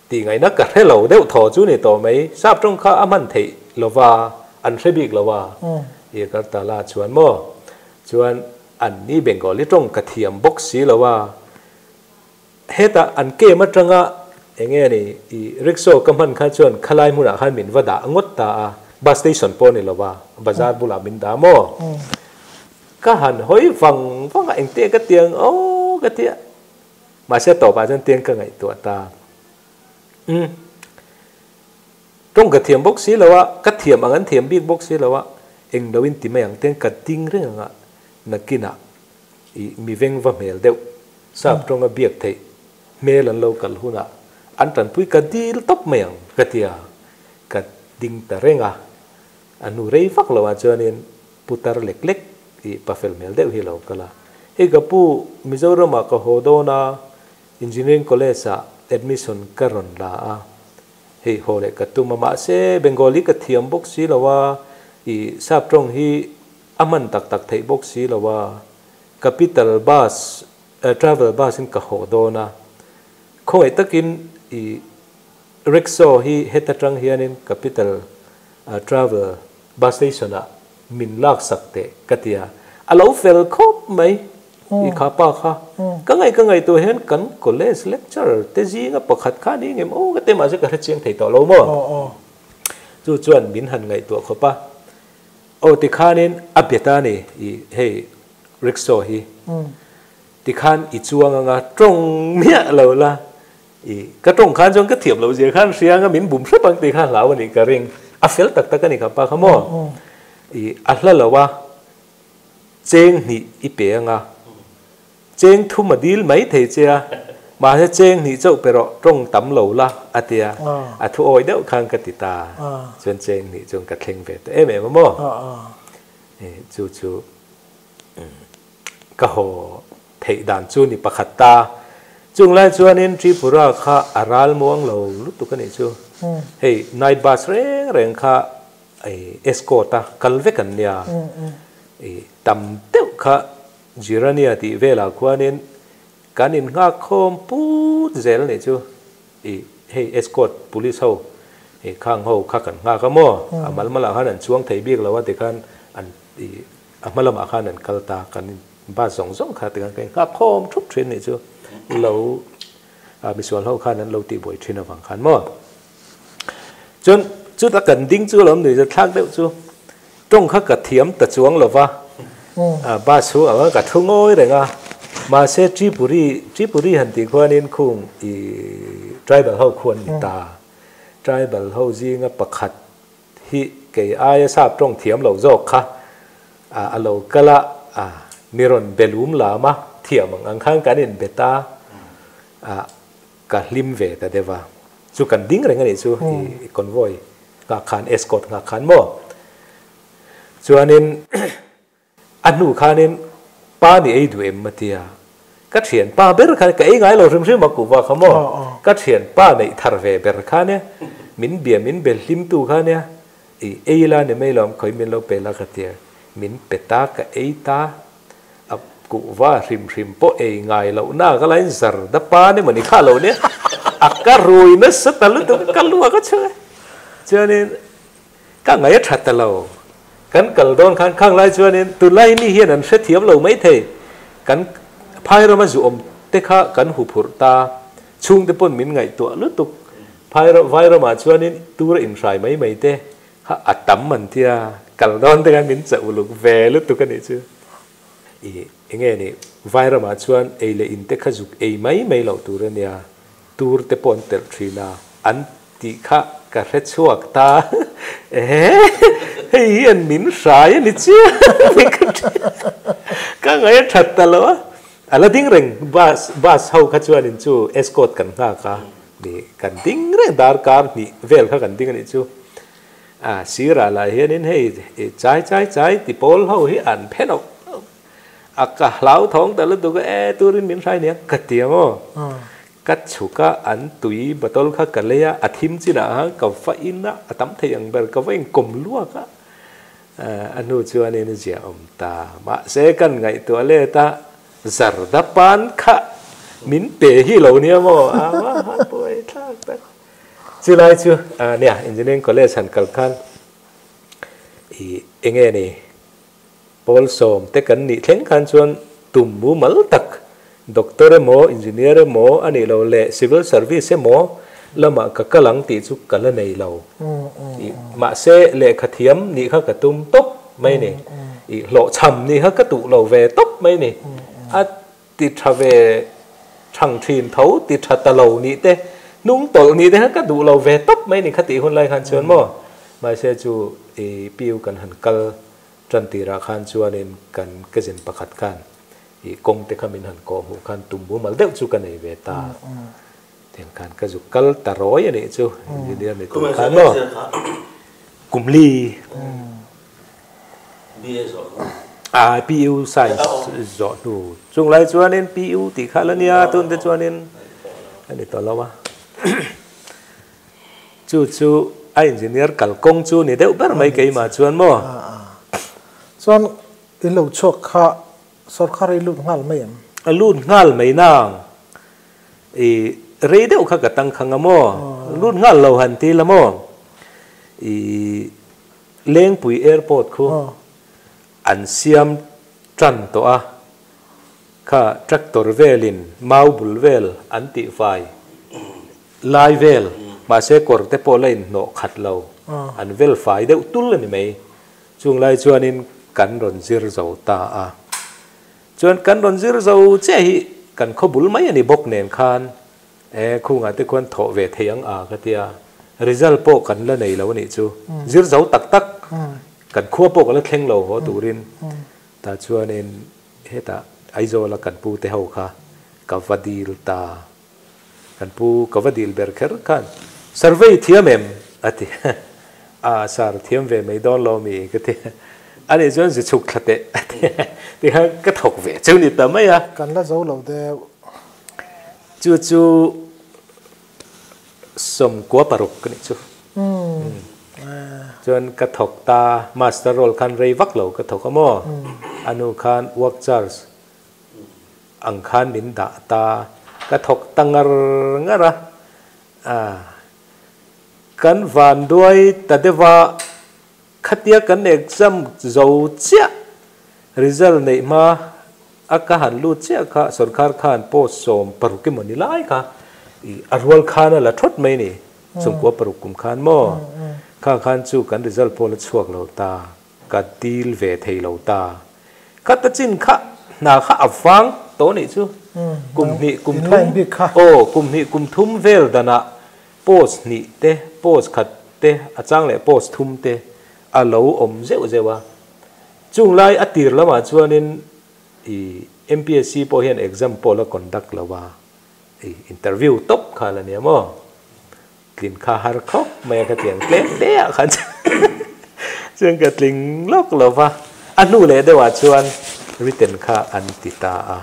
Tih ngaihna ka hre lo deuh thaw chu ni tawh mai. Sap tawng kha a hman theih lova, an hre bik lo a. I Agartala chuan maw? Chuan an ni Bengali tawng ka thiam bawk si lo a. Heta an kem atanga enge ni i rickshaw ka hman kha chuan khalai hmunah khan min va dah ngawt ta a, bus station pawh ni lova bazar bulah min dah maw? Ka han hawi vang vang a, engte ka tiang aw ka ti a, mahse a tawpah chuan tiang ka ngaihtuah ta. Umm. Tawng ka thiam bawk si lo a, ka thiam ang an thiam bik bawk si lo a, eng lo in ti mai ang tiang ka ding reng ang a, nakinah i mi veng va hmel deuh Sap tawnga biak theih hmel an lo kal hunah an tanpui ka dil tawp mai ang ka ti a, ka ding ta reng a, a hnu rei vak lo ah chuanin putar lek lek i pafel hmel deuh hi a lo kal a, hei ka pu Mizoramah ka haw dawn a, Engineering College ah admission ka rawn la a, hei haw leh ka tum a, mahse Bengali ka thiam bawk si lo a, i sap tawng hi a hman tak tak theih bawk si lo a, Capital bus, travel bus in ka haw dawn a, khawngaih takin i rickshaw hi heta tang hianin Capital travel bus station ah min lak sak teh ka ti a, a lo fel khawp mai i kha pa kha. Ka ngaih ka ngaihtuah hian kan college lecturer te zinga pakhat kha ni ngem aw ka ti mahse ka hrechiang thei tawh lo maw? Chu chuan min han ngaihtuah khawp a. Aw tikhanin a bet a ni i hei rickshaw hi tikhan i chuang anga tawng miah lo la i ka tawng khan chuan ka thiam loh zia khan hria anga min bum hrep ang tih kha hlau a nih ka ring a fel tak tak a ni kha pa kha maw i a hla lo a cheng hnih i pe anga Cheng thum a dil mai thei che a, mahse cheng hnih chauh pe rawh, tawng tam lo la, a ti a. A thu awi deuh khan ka ti ta. Chuan cheng hnih chuan ka thleng ve ta em em a maw? Chu chu ka haw theih dan chu ni pakhat ta. Chung lai chuanin Tripura kha a ral muang lo lutuk a nih chu. Hei night bus reng reng kha escort a kal vek an nia. Tam deuh kha Jirania tih velah khuanin kan innghak khawm put zel nih chu i hei escort police ho i khang ho kha kan nghak a maw? A mal malah khan an chuang thei bik lo a tikhan an i a hma lamah khan an kal ta kan bus zawng zawng kha tikhan kan innghak khawm thup thin nih chu lo misual ho khan an lo tihbuai thin avang khan maw? Chuan chuta kan ding chu lo nuih zathlak deuh chu tawng kha ka thiam ta chuang lo va, bus chu anga ka thu ngawi reng a, mahse Tripuri, Tripuri han tih khuanin khung i tribal ho khu an ni ta, tribal ho zinga pakhat hi kei aia sap tawng thiam lo zawk kha a lo kal a, mi rawn be lum lam a, thiam ang ang khan kan inbe ta a. Ka hlim ve ta deuh a, chu kan ding reng a nih chu i convoy nghak khan, escort nghak khan maw? Chuanin a hnu khanin pa ni ei duh em a ti a, ka thian pa ber khan ka ei ngai lo hrim hrim a kuhva kha maw? Ka thian pa neih thar ve ber kha nia, min bia min bel hlim tu kha nia, i ei la ni mai lo khawi min lo pe la ka ti a, min pe ta ka ei ta. A kuhva hrim hrim pawh ei ngai loh na ka lain zar da pa ni mawni kha lo nia a ka rui nasa ta lutuk ka luak a chhung e chuanin ka ngaih a tha ta lo kan kal dawn khan khang lai chuanin tunlai mi hian an hrethiam lo mai thei kan phai rama zu awm te kha kan hu phurh ta chhungte pawn min ngaihtuah lutuk phai vai ramah chuanin tura inhrai mai mai te Kha a tam an tia, kal dawn te khan min chauh uluk ve lutuk a nih chu. I enge ni, vai ramah chuan ei leh in te kha zuk ei mai mai loh tur a nia, tur te pawh an telh thin a, an tih kha ka hre chhuak ta. Ehe, hei hian min hrai a ni chiah ka ngaih a that ta lo a. A la ding reng, bus, bus ho kha chuanin chu escort kan nghak a. Ni, kan ding reng darkar hnih vel kha kan ding a nih chu. A sirah lah hianin hei chai chai chai ti pawl ho hi an phen awk awk a, ka hlauthawng ta lutuk a, e turin min hrai nia ka ti ang aw. Ka chhuk a, an tui bottle kha ka lei a, a thim chinah khan ka va in a, a tam thei ang ber ka va inkawm luak a. A hnu chuanin a ziah awm ta. Mahse kan ngaihtuah let a, Zarda pan kha min pe hi lo nia maw? A va han buai thlak tak. Chulai chu nia Engineering College han kal khan i enge ni pawl sawm te kan nih thleng khan chuan tum mumal tak Doctor emaw engineer emaw a nih loh leh civil service emaw lamah ka kal ang tih chu ka la nei lo. Ih mahse lehkha thiam nih kha ka tum tawp mai ni. Ih hlawhchham nih kha ka tuh lo ve tawp mai ni. A ti tha ve thang thin tho ti tha ta lo nih te hnung tawlh nih te kha ka duh lo ve tawp mai ni kha tih hun lai khan chuan maw. Mahse chu ih PU kan han kal tan tirah khan chuanin kan cousin pakhat khan ih kawng te kha min han kawh hmuh khan tum mumal deuh chu ka nei ve ta. Tiang khan ka zuk kal ta rawi a nih chu engineer ni tur khan maw. Kum li. A PU science zawh hnu chung lai chuanin PU tih kha la nia tun te chuanin a ni tawh lo a. Chu chu a engineer kalkawng chu ni deuh ber mai keimah chuan maw. Chuan in lo chhuak kha Sorkar i lut nghal mai em? A lut nghal mai nang. I rei deuh kha ka tang khang a maw? Lut nghal lo han ti la maw? I Lengpui airport khu an siam tan tawh a, kha tractor velin mau bul vel an tihfai lai vel, mahse kawr te pawh la inhnawh khat lo, an vel fai deuh tul a ni mai. Chung lai chuanin kan rawn zir zo ta a. Chuan kan rawn zir zo chiah hi kan khaw bul mai a ni bawk nen khan e khungah te khuan thawh ve thei ang a ka tia. Result pawh kan la nei lo a nih chu. Zir zo tak tak kan khua pawh ka la thleng lo haw turin. Tah chuanin hetah Aizawla kan pu te ho kha ka va dil ta. Kan pu ka va dil ber kher khan survey thiam em? a ti a, sir thiam ve mai dawn lo mi ka ti a nih chuan zi chhuk thla teh a ti tikhan ka thawk ve chu ni ta mai a. Kan la zo lo deuh. Chu chu 96 ka nih chu. Chuan ka thawk ta master role khan rei vak lo ka thawk a maw? A nu khan work charge ang khan min dah ta, ka thawk ta ngar ngar a, ah kan van duai ta deuh a, khatia kan exam zo chiah result neih hma a ka han lut chiah kha sorkar khan post 16 emaw ni lai kha ih a rual khan a la thawt mai ni, 96 kum khan maw, kha khan chu kan result pawh la chhuak lo ta. Ka dil ve thei lo ta. Kha ta chin kha hna kha a vang tawh nih chu. Kum hnih kum thum aw kum hnih kum thum vel danah post hnih te post khat te a chang leh post thum te a lo awm zeuh zeuh a. Chung lai a tir lamah chuanin i MPSC pawh hian exam pawh la conduct lo a, i interview tawp kha la nia maw. Tlin kha har khawp mai a ka tiang tlem hle ah khan chuan ka tling lawk lo va, a hnu leh deuh ah chuan written kha an ti ta a,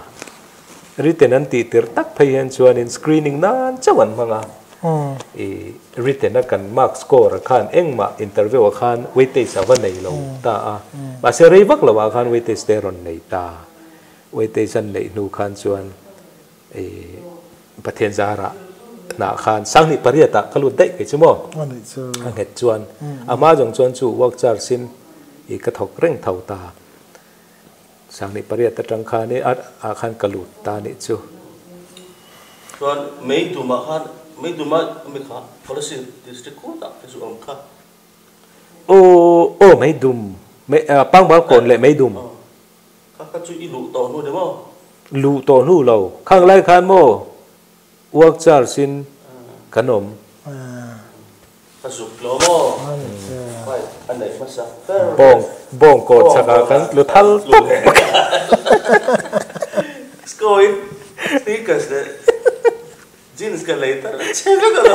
written an tih tir tak phei hian chuanin screening nan chauh an hmang a, i written a kan mark score ah khan engmah interview ah khan weightage a va nei lo ta a, mahse rei vak lo ah khan weightage te a rawn nei ta, weightage an neih hnu khan chuan I Pathian zarah hnah khan 2008 ah ka lut daih kei chu maw? A nghet chuan a hma zawng chuan chu work charge in i ka thawk reng tho ta. 2008 atang khan i ah khan ka lut ta nih chu. Chuan Meitumah khan Meitumah ami kha Policy District Court ah te chu awm kha. Aw aw Meidum Pangbal kawn leh Meidum. Kha kha chu i luh tawh hnu ni maw? Luh tawh hnu lo. Khang lai khan maw work charge in kan awm. Ka zuk lo maw? Bike a neih hmasa ber. Bawng bawng kawt chak ah kan tlu thal tawp. Scoin sneakers leh jeans ka lei tar che vek a lo.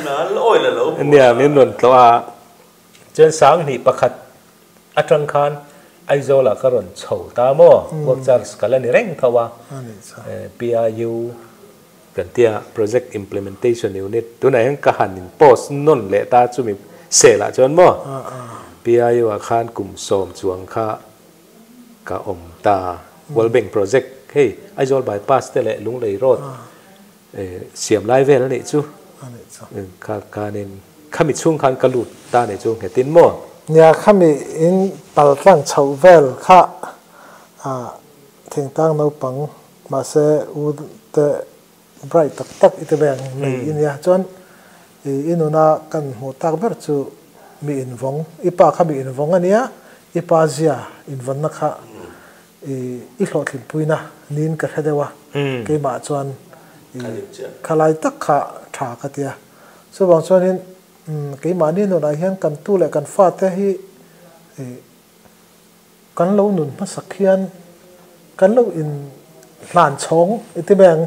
Nal oil a lo buai. Nia min rawn tlawh a. Chuan 2001 atang khan Aizawl ah ka rawn chho ta maw? Work charge ka la ni reng tho a. PIU kan tia Project Implementation Unit tunah hian ka han in post nawn leh ta chumi sel ah chuan maw? PIU ah khan kum sawm chuang kha ka awm ta. World Bank Project hei Aizawl Bypass te leh Lunglei Road Siam lai vel a nih chu. Kha khanin khami chhung khan ka lut ta nih chu nghetin maw? Nia khami in pal tlang chhoh vel kha Thingtlang naupang mahse u te bright tak tak i ti mai ang nei i nia. Chuan i i nuna kan hmuh tak ber chu mi invawng, i pa kha mi invawng a nia, i pa zia invawnna kha i i hlawhtlinpuina niin ka hre deuh a, keimah chuan i khalai tak kha tha ka ti a. Chuvang chuanin keimahni nunah hian kan tu leh kan fate hi i Kan lo nun hmasak hian kan lo in hlan chhawng i ti mai ang,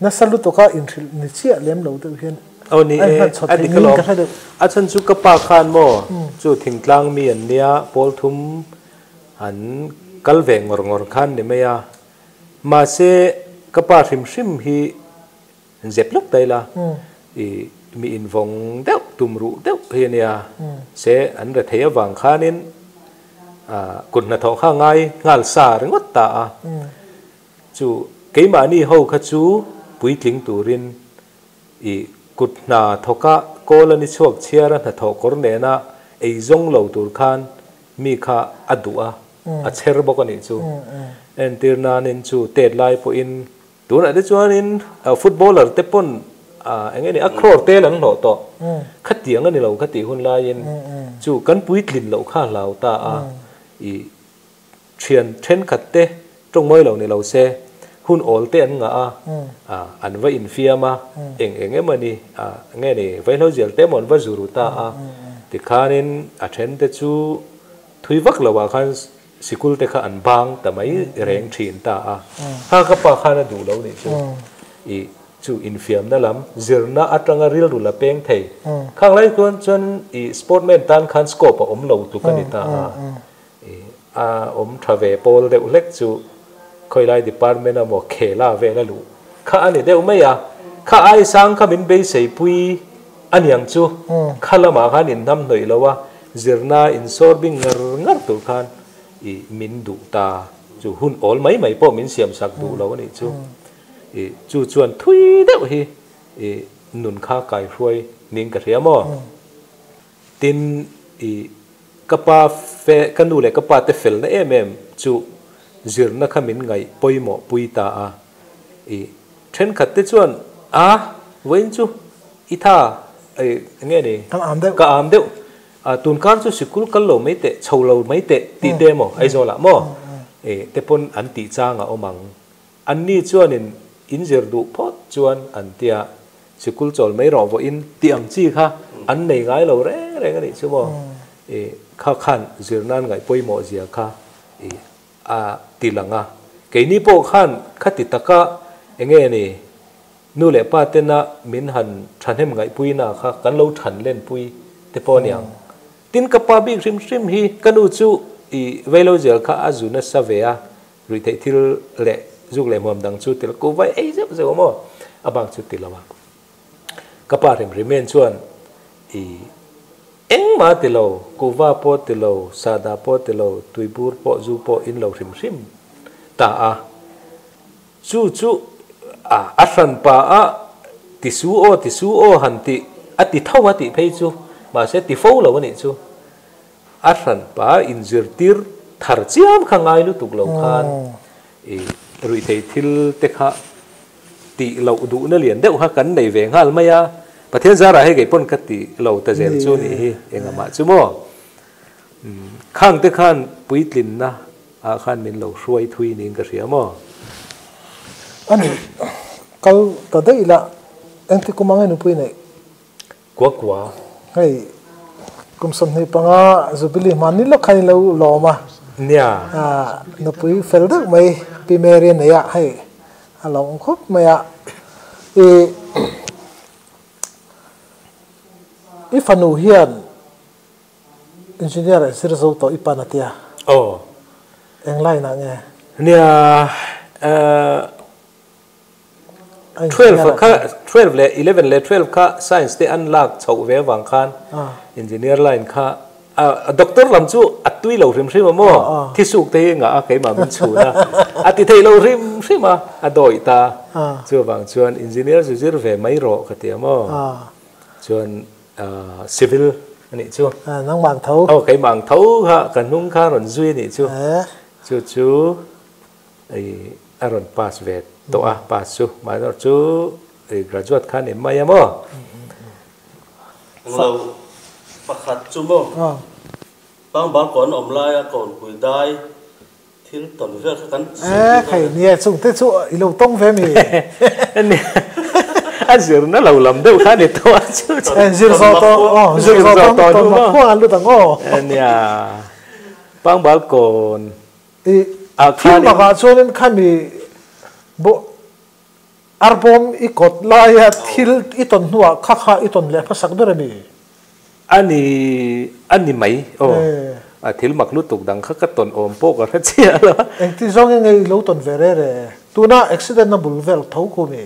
nasa lutuka inhrilh ni chiah lem lo deuh hian Aw ni a e, inhlan chhawn a theih dik niin alawm. ka hre deuh. A chhan chu ka pa khan maw chu thingtlang mi an nia, pawl thum an kal ve ngawr ngawr khan ni mai a. Mahse ka pa hrim hrim hi Zep lawk ta ila, i mi invawng deuh, tum ruh deuh hi a nia. Se an re thei avang khanin kut hnathawh kha ngai nghal sa ringawt ta a. Chu keimahni ho kha chu puitling turin i kut hna thawka kawl a ni chhuak chhiara hnathawh kawr nena ei zawng lo tur khan mi kha a duh a, a chher bawk a nih chu. Entir nanin chu tet lai pawhin Tunah te chuanin footballer te pawn eng nge ni a crore tel an hlawh tawh. Khatiang a ni lo kha tih hun laiin chu kan puitlin loh kha a hlau ta a. I thian thenkhat te tawng mawi lo ni lo se hun awl te an ngah a, an va infiam a, eng eng emaw ni nge ni vaihlo zial te emaw an va zuru ta a. Tikhanin a then te chu thui vak lo ah khan Sikul te kha an bang ta mai reng thin ta a, kha ka pa khan a duh lo nih chu i chu infiamna lam zirna atanga rilru la peng thei. Khang lai chuan chuan i sportman tan khan scope a awm lo tluk a ni ta a, i a awm tha ve pawl deuh hlek chu khawilai department a maw khela vel a luh kha a ni deuh mai a, kha ai sang kha min beisei pui aniang chu kha lamah khan inhnam hnawih lo a, Zirna insawr bing ngar ngar tur khan i min duh ta chu hun awl mai mai pawh min siam sak duh lo a nih chu. I chu chuan thui deuh hi i nun kha kai hruai ning ka hria maw? Tin i ka pa fe ka nu leh ka pa te felna em em chu zirna kha min ngaih pawimawh pui ta a. I thenkhat te chuan a vawiin chu i tha eng nge ni? Ka am deuh. Ka am deuh. A tunkar chu sikul kal lo mai teh, chho lo mai teh tih te emaw Aizawlah maw te pawn an tih chang a awm ang. Anni chuanin in zir duh phawt chuan an tia sikul chawl mai rawh vawiin tih ang chi kha an nei ngai lo reng reng a nih chu maw. Kha khan zir nan ngaih pawimawh zia kha a ti lang a. Keini pawh khan khati taka eng nge ni Nu leh pa tena min han thahnem ngaihpuina kha kan lo than lenpui te pawh a niang. Tin ka pa bik hrim hrim hi ka nu chu i veilo zel kha a zu nasa ve a, ruihtheih thil leh zuk leh hmuam dang chu til ku vai ei zeuh zeuh a maw? A bak chu ti lo a. Ka pa hrim hrim en chuan i engmah ti lo, kuhva pawh ti lo, sahdah pawh ti lo, tuibur pawh zu pawh in lo hrim hrim ta a. Chu chu a a hran pa a ti su aw ti su aw han ti a ti tho a tih phei chu mahse ti fo lo a nih chu. A hran pa inzirtir thar chiam kha ngai lutuk lo khan i ruihtheih thil te kha tih loh duhna lian deuh kha kan nei ve nghal mai a. Pathian zarah hei kei pawn ka ti lo ta zel chu nih hi engah mah chu maw. Khang te khan puitlinna ah khan min lo hruai thui niin ka hria maw? A nih, kal ta daih ila, engti kum ang e nupui neih? Kua kua. Hei, kum 25 Jubilee hman ni lawk khan i lo lawm a. Nia. Nupui fel deuh mai Pi Mary a nei a, hei a lo awm khawp mai a. I i fanu hian Engineer ah zir zo tawh i pan a tia. Aw. Eng line ah nge? Nia 12 kha 12 leh 11 leh 12 kha science te an lak chhoh ve avang khan engineer line kha a doctor lam chu a tui lo hrim hrim a maw? Thisuk te hi ngah a keimah min chhun a, a ti thei lo hrim hrim a, a dawih ta. Chuvang chuan engineer chu zir ve mai rawh ka ti a maw? Chuan Civil a nih chu. Nangmah ang tho. Aw keimah ang tho kha ka hnung kha rawn zui a nih chu. Chu chu A rawn pass ve tawh a, pass chu minor chu graduate kha ni mai a maw? Englo pakhat chu maw? Pangbal kawn awm laia kawnpui dai thil tawn vel kha kan sawi bik a. Khai nia chung te chu i lo tawng ve mi? A zirna lo lam deuh kha ni tawh a chu chu. Zir zawh tawh aw zir zawh tawh tawn mak khuang an lut ang aw. Nia Pangbal kawn I thil bakah chuanin khami Arbawm i kawt laia thil i tawn hnuah kha kha i tawn leh hmasak ber a mi? A ni, a ni mai aw. A thil mak lutuk dang kha ka tawn awm pawh ka hre chiah lo a. Engti zawng nge i lo tawn ve re re? Tuna accident na bul vel tho khu mi?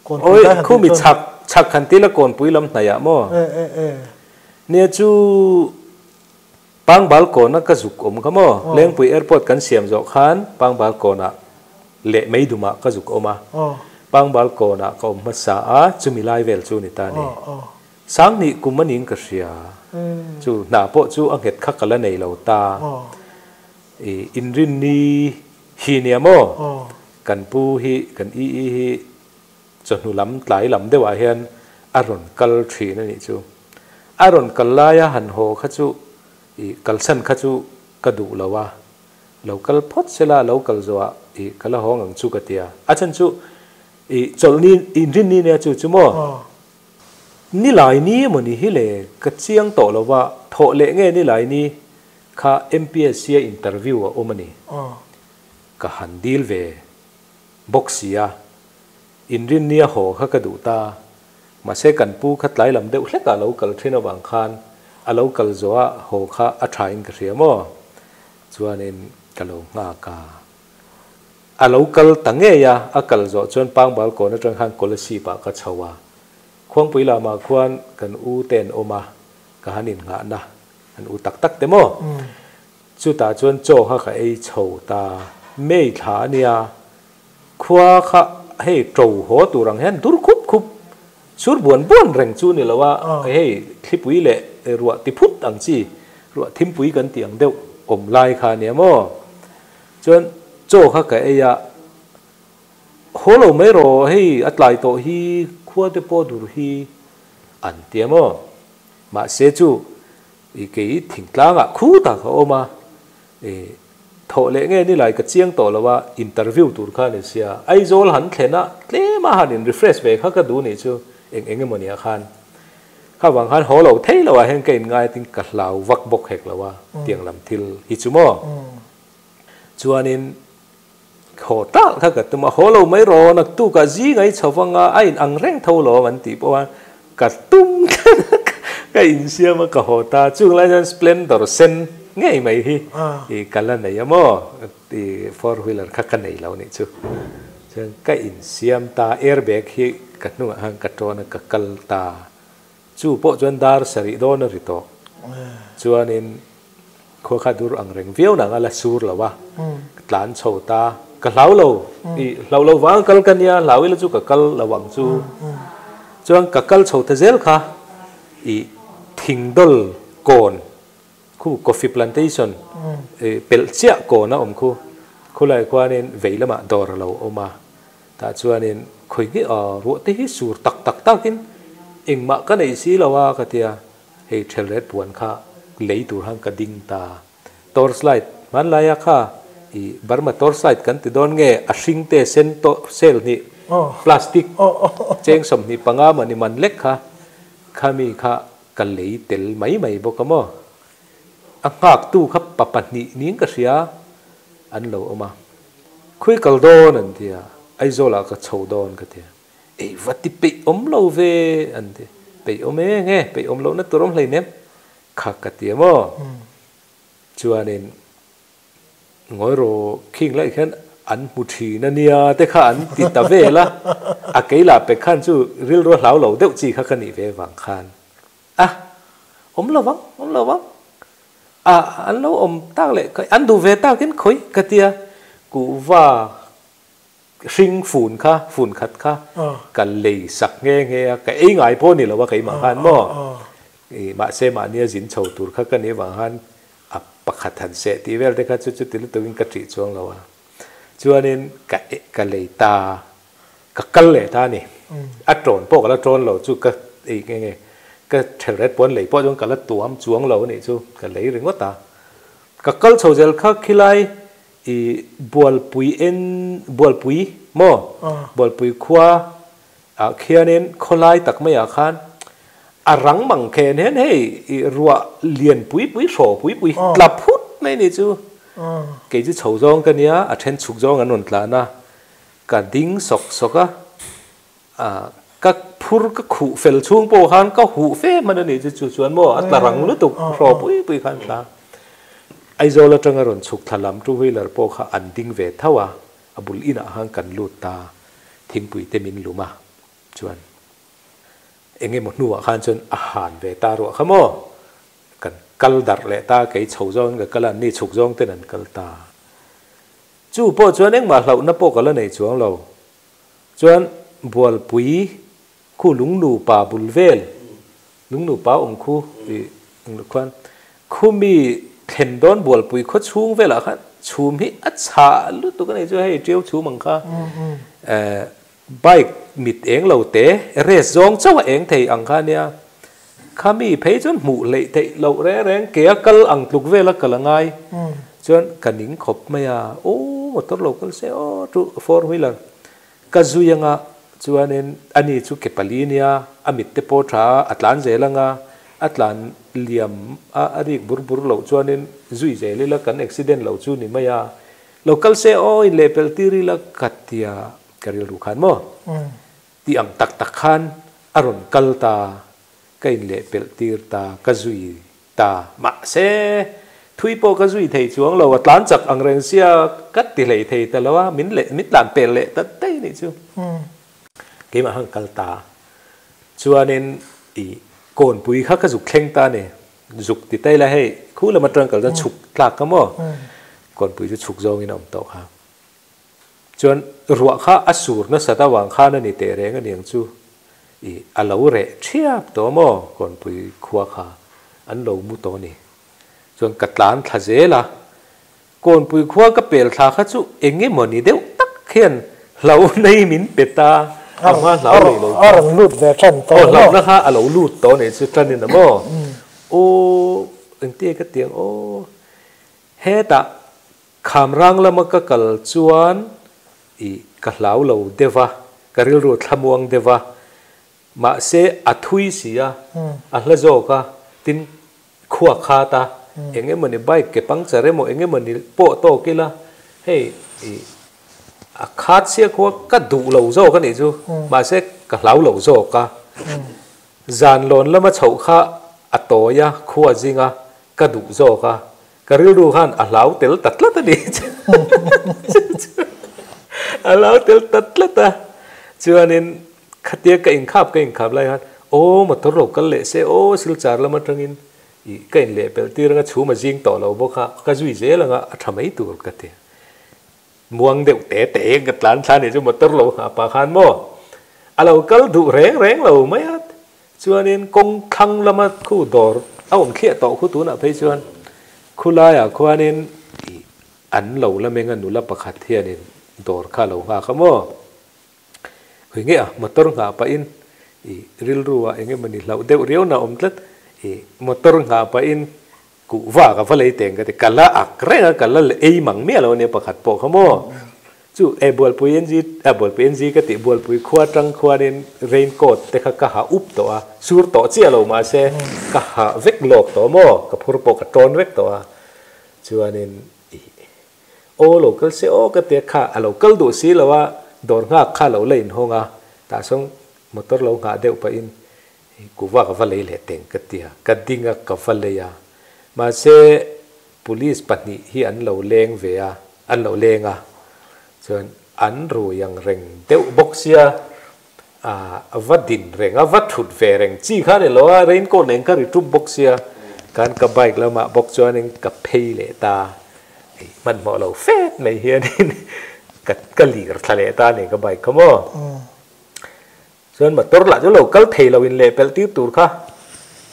Kawnpui lai han tih chuan. Khu mi chhak, chhak han ti la kawnpui lam hnaiah maw? E, e, e. Nia chu Pangbal kawna ka zuk awm kha maw? Lengpui airport kan siam zawh khan Pangbal kawnah leh Meidumah ka zuk awm a. Pangbal kawnah ka awm hmasa a, chumi lai vel chu ni ta ni. Sanghnih kum a ning ka hria. Chu hna pawh chu a nghet kha ka la nei lo ta. I inrinni hi nia maw? Kan pu hi, kan ii hi Chawhnu lam tlai lam deuhah hian a rawn kal thin a nih chu. A rawn kal laia han haw kha chu ih kalsan kha chu ka duh lo a, lo kal phawt sela lo kal zawhah ih ka la haw ngang chu ka ti a. A chhan chu ih chawlhni inrinni nia chu chu maw? Nilai ni emaw ni hi le ka chiang tawh lo va, thawh leh nge nilai ni kha MPSC a interview a awm a ni. Ka han dil ve bawk si a, inrinnia haw kha ka duh ta. Mahse kan pu kha tlai lam deuh hlekah a lo kal thin avang khan a lo kal zawh a haw kha a tha in ka hria maw? Chuanin ka lo nghak a. A lo kal ta ngei a, a kal zawh chuan Pangbal kawn atang khan Kolasib ah ka chho a. Khuangpui lamah khuan kan u te an awm a, ka han innghahna an u tak tak te maw? Chutah chuan chaw kha ka ei chho ta. May thla a nia, khua kha hei to haw tur ang hian dur khup khup, sur buan buan reng chu ni lo a, hei thlipui leh ruah ti phut ang chi, ruah thimpui kan tih ang deuh awm lai kha a nia maw. Chuan chaw kha ka ei a, haw lo mai rawh hei a tlai tawh hi khua te pawh dur hi an tia maw. Mahse chu I kei thingtlangah khutah ka awm a, i thawh leh nge ni lai ka chiang tawh lo a, interview tur kha a ni sia, Aizawl han thlen a tlem a han in refresh ve kha ka duh nih chu eng eng emaw nia khan kha vang khan haw lo thei lo ah hian ka in ngai tin ka hlau vak bawk hek lo a tiang lam thil hi chu maw chuanin haw tak kha ka tum a, haw lo mai rawh naktukah zing a i chho vang a, a in ang reng tho lawm an tih pawh a, ka tum ka insiam a ka haw ta, chung lai chuan Splendor sen ngei mai hi i ka la nei a maw, i four wheeler kha ka nei lo nih chu, chuan ka insiam ta, airbag hi ka hnungah khan ka tawn a ka kal ta, chu pawh chuan dar sarih dawn a ri tawh, chuanin. Khua kha dur ang reng viau nang a la sur lo a, ka tlan chho ta, ka hlau lo, i hlau lo vang kal ka nia, hlau ila chu ka kal lo ang chu. Chuan ka kal chho ta zel kha, i thingdawl kawn khu coffee plantation i pelh chiah kawn a awm khu, khulai khuanin vei lamah dawr a lo awm a, tah chuanin khawi nge ruah te hi sur tak tak takin engmah ka neih si lo a ka tia. Hei thelret puan kha lei tur han ka ding ta. Torch light hmanlaia kha i Burma torch light kan ti dawn nge a hring te sen to cell hnih plastic cheng 25 mah ni man lek kha khami kha ka lei tel mai mai bawk a maw. A nghak tu kha pa pahnih ning ka hria an lo awm a. Khawi kal dawn an ti a, Aizawl ah ka chho dawn ka ti a. Ei va ti peih awm lo ve an ti. Peih awm e nge, peih awm lohna tur awm hleinem kha ka ti a maw? Chuanin ngawi rawh khing laih khian an hmu thin a nia te kha an ti ta vel a, a kei lah pek khan chu rilru a hlau lo deuh chi kha ka nih ve vang khan a awm lo vang, awm lo vang a an lo awm tak leh an duh ve takin khawi ka ti a, kuhva Hring fun kha, fun khat kha ka lei sak nghe nghe a, ka ei ngai pawh ni lo a keimah khan maw? I mahse mahnia zin chho tur kha ka nih vang khan a pakhat han seh tih vel te kha chu chuti lutukin ka ṭih chuang lo a. Chuanin ka ka lei ta, ka kal leh ta a ni. A ṭawn pawh ka la ṭawn lo chu ka ei nge nge ka ṭhelret pawn lei pawh chuan ka la tuam chuang lo a nih chu ka lei ringawt a. Ka kal chho zel kha khilai i Bualpui en Bualpui maw Bualpui khua ah khianin khawlai tak maiah khan a rang mang khen hian hei i ruah lian pui pui hraw pui pui tla phut mai a nih chu. Kei chu chho zawng ka nia a then chhuk zawng an rawn tlan a ka ding sawk sawk a ka phur ka khuh fel chhung pawh khan ka huh fe hman a nih chu chu chuan maw a tla rang lutuk hraw pui pui khan tla Aizawl atanga rawn chhuk thla lam two wheeler pawh kha an ding ve tho a a bul inah khan kan lut ta thingpui te min lum a chuan eng emaw hnuah khan chuan a han ve ta ruah kha maw kan kal darh leh ta kei chho zawngin ka kal a anni chhuk zawng ten an kal ta. Chu pawh chuan engmah hlauhna pawh ka la nei chuang lo. Chuan Bualpui khu lungnu pa bul vel, lungnu pa awm khu i khuan khu mi thlen dawn Bualpui khaw chhung velah khan chhum hi a chhah lutuk a nei chu hei ṭiau chhum ang kha bike mit eng lo te race zawng chauh a eng thei ang kha ania. Kha mi phei chuan hmuh hleih theih loh reng reng ke a kal ang tluk vel a kal a ngai chuan ka ning khawp mai a, aw motor lo kal se aw chu four wheeler ka zui anga chuanin ani chu ke pali nia a mit te pawh tha a tlan zel anga a tlan liam a a rik bur bur loh chuanin zui zel ila kan accident lo chu ni mai a, lo kal se aw inlehpelh tir ila ka tia ka rilru khan maw. Tih ang tak tak khan a rawn kal ta, ka inlehpelh tir ta, ka zui ta. Mahse, thui pawh ka zui thei chuang lo, a tlan chak ang reng sia ka ti hlei thei ta lo a, min leh min tlan pel leh ta daih nih chu. Keimah khan kal ta. Chuanin i kawnpui kha ka zuk thleng ta a ni. Zuk ti ta ila hei, khu lam atang kal chuan chhuk tlak ka maw? Kawnpui chu chhuk zawngin a awm tawh kha. Chuan ruah kha a sur nasat avang khan a ni teh reng a niang chu i a lo reh thiap tawh maw Kawnpui khua kha an lo mu tawh a ni. Chuan ka tlan thla zel a, Kawnpui khua ka pel thla kha chu eng emaw ni deuh tak hian hlo nei min pe ta, a hma hlau lei lo A rawn lut ve tan tawh a maw? Aw hlauhna kha a lo lut tawh a nih chu tanin a maw? Aw engtia ka ti ang aw hetah Khamrang lama ka kal chuan i ka hlau lo deuh a, ka rilru thlamuang deuh a, mahse a thui si a, a hla zawk a, tin khua khat a, eng emawni bike ke puncture emaw eng emawni pawh tawk ila hei i a khat sia khua ka duh lo zawk a nih chu, mahse ka hlau lo zawk a, zan lawn lama chhoh kha a tawi a, khua zinga ka duh zawk a. Ka rilru khan a hlau tel ta tlat a ni. A hlau tel ta tlat a. Chuanin khatia ka inkhap ka inkhap lai khan aw motor lo kal leh se aw silchar lam atangin ih ka inleh pelh tir anga chhum a zing tawh lo bawk a, ka zui zel anga a tha mai tur ka ti. Muang deuh te te ka tlan thla nih chu motor lo nghah pah khan maw a lo kal duh reng reng lo mai a. Chuanin kawng thlang lama khu dawr a awm thliah tawh khu tunah phei chuan khulaiah khuanin ih an lo la meng a nula pakhat hianin dawr kha a lo nghak a maw? Khawi nge a motor nghah pahin ih rilru ah eng emawni hlauh deuh riau na awm tlat ih motor nghah pahin Kuhva ka va lei teng ka ti, ka la ak reng a, ka la ei mang miah lo ania pakhat pawh kha maw. Chu e Bualpui NG, a Bualpui NG ka tih Bualpui khua tang khuanin rain coat te kha ka ha up tawh a, sur tawh chiah lo mahse ka ha vek lawk tawh maw, ka phur pawh ka tawn vek tawh a. Chuanin ih aw lo kal se aw ka tia kha a lo kal duh si lo a, dawr nghak kha a lo la inhawng a, tah sawn motor lo nghah deuh pahin Kuva ka va lei leh teng ka ti a, ka ding a, ka va lei a. Mahse, police pahnih hi an lo leng ve a, an lo leng a. Chuan an rui ang reng deuh bawk sia, a va din reng a, va thut ve reng chi kha a ni lo a, raincoat nen kha ri tup bawk sia. Khan ka bike lamah bawk chuanin ka phei leh ta, hmanhmawh lo fet mai hianin ka lir thla leh ta a ni ka bike kha maw. Chuan motor lah chu lo kal thei lo in leh pelh tir tur kha.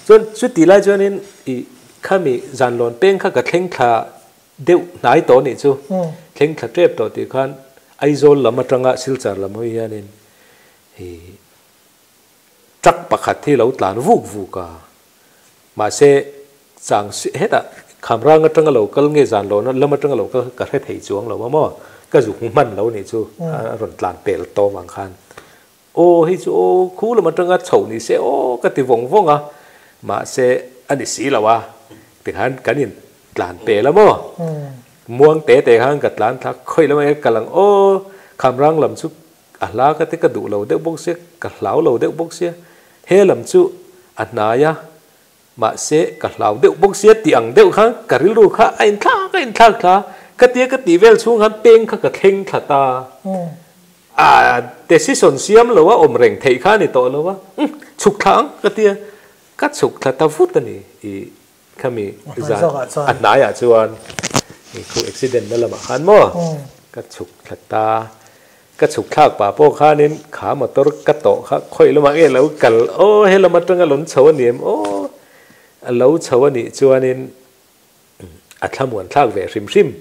Chuan chuti lai chuanin i khami zanlawn peng kha ka thleng thla deuh hnai tawh nih chu. Thleng thla tep tawh tih khan Aizawl lam atanga Silchar lam hawi hianin i truck pakhat hi lo tlan vuk vuk a. Mahse chang hetah Khamrang atanga lo kal nge zan lohna lam atanga lo kal ka hre thei chuang lo a maw? Ka zuk hmu hman lo nih chu a rawn tlan pel tawm ang khan. Aw hei chu aw khu lam atanga chho ni se aw ka ti vawng vawng a, mahse a ni si lo a, tikhan kan in tlan pel a maw? Muang te te khan ka tlan thla khawi lamah hian ka kal ang aw, Khamrang lam chu a hla ka te ka duh lo deuh bawk sia, ka hlau lo deuh bawk sia, he lam chu a hnai a, mahse ka hlau deuh bawk sia tih ang deuh khan ka rilru kha a inthlak a inthlak thla, ka tia ka tih vel chhung khan peng kha ka thleng thla ta. A decision siam lo a awm reng theih kha a ni tawh lo a, umm chhuk thla ang ka tia, ka chhuk thla ta vut a ni i khami zan a hnaiah chuan i khu accident na lamah khan maw ka chhuk thla ta, ka chhuk thlak pah pawh khanin kha motor ka tawh kha khawi lamah nge lo kal aw he lam atanga lawn chho a ni em aw a lo chho a nih chuanin A thlamuan thlak ve hrim hrim.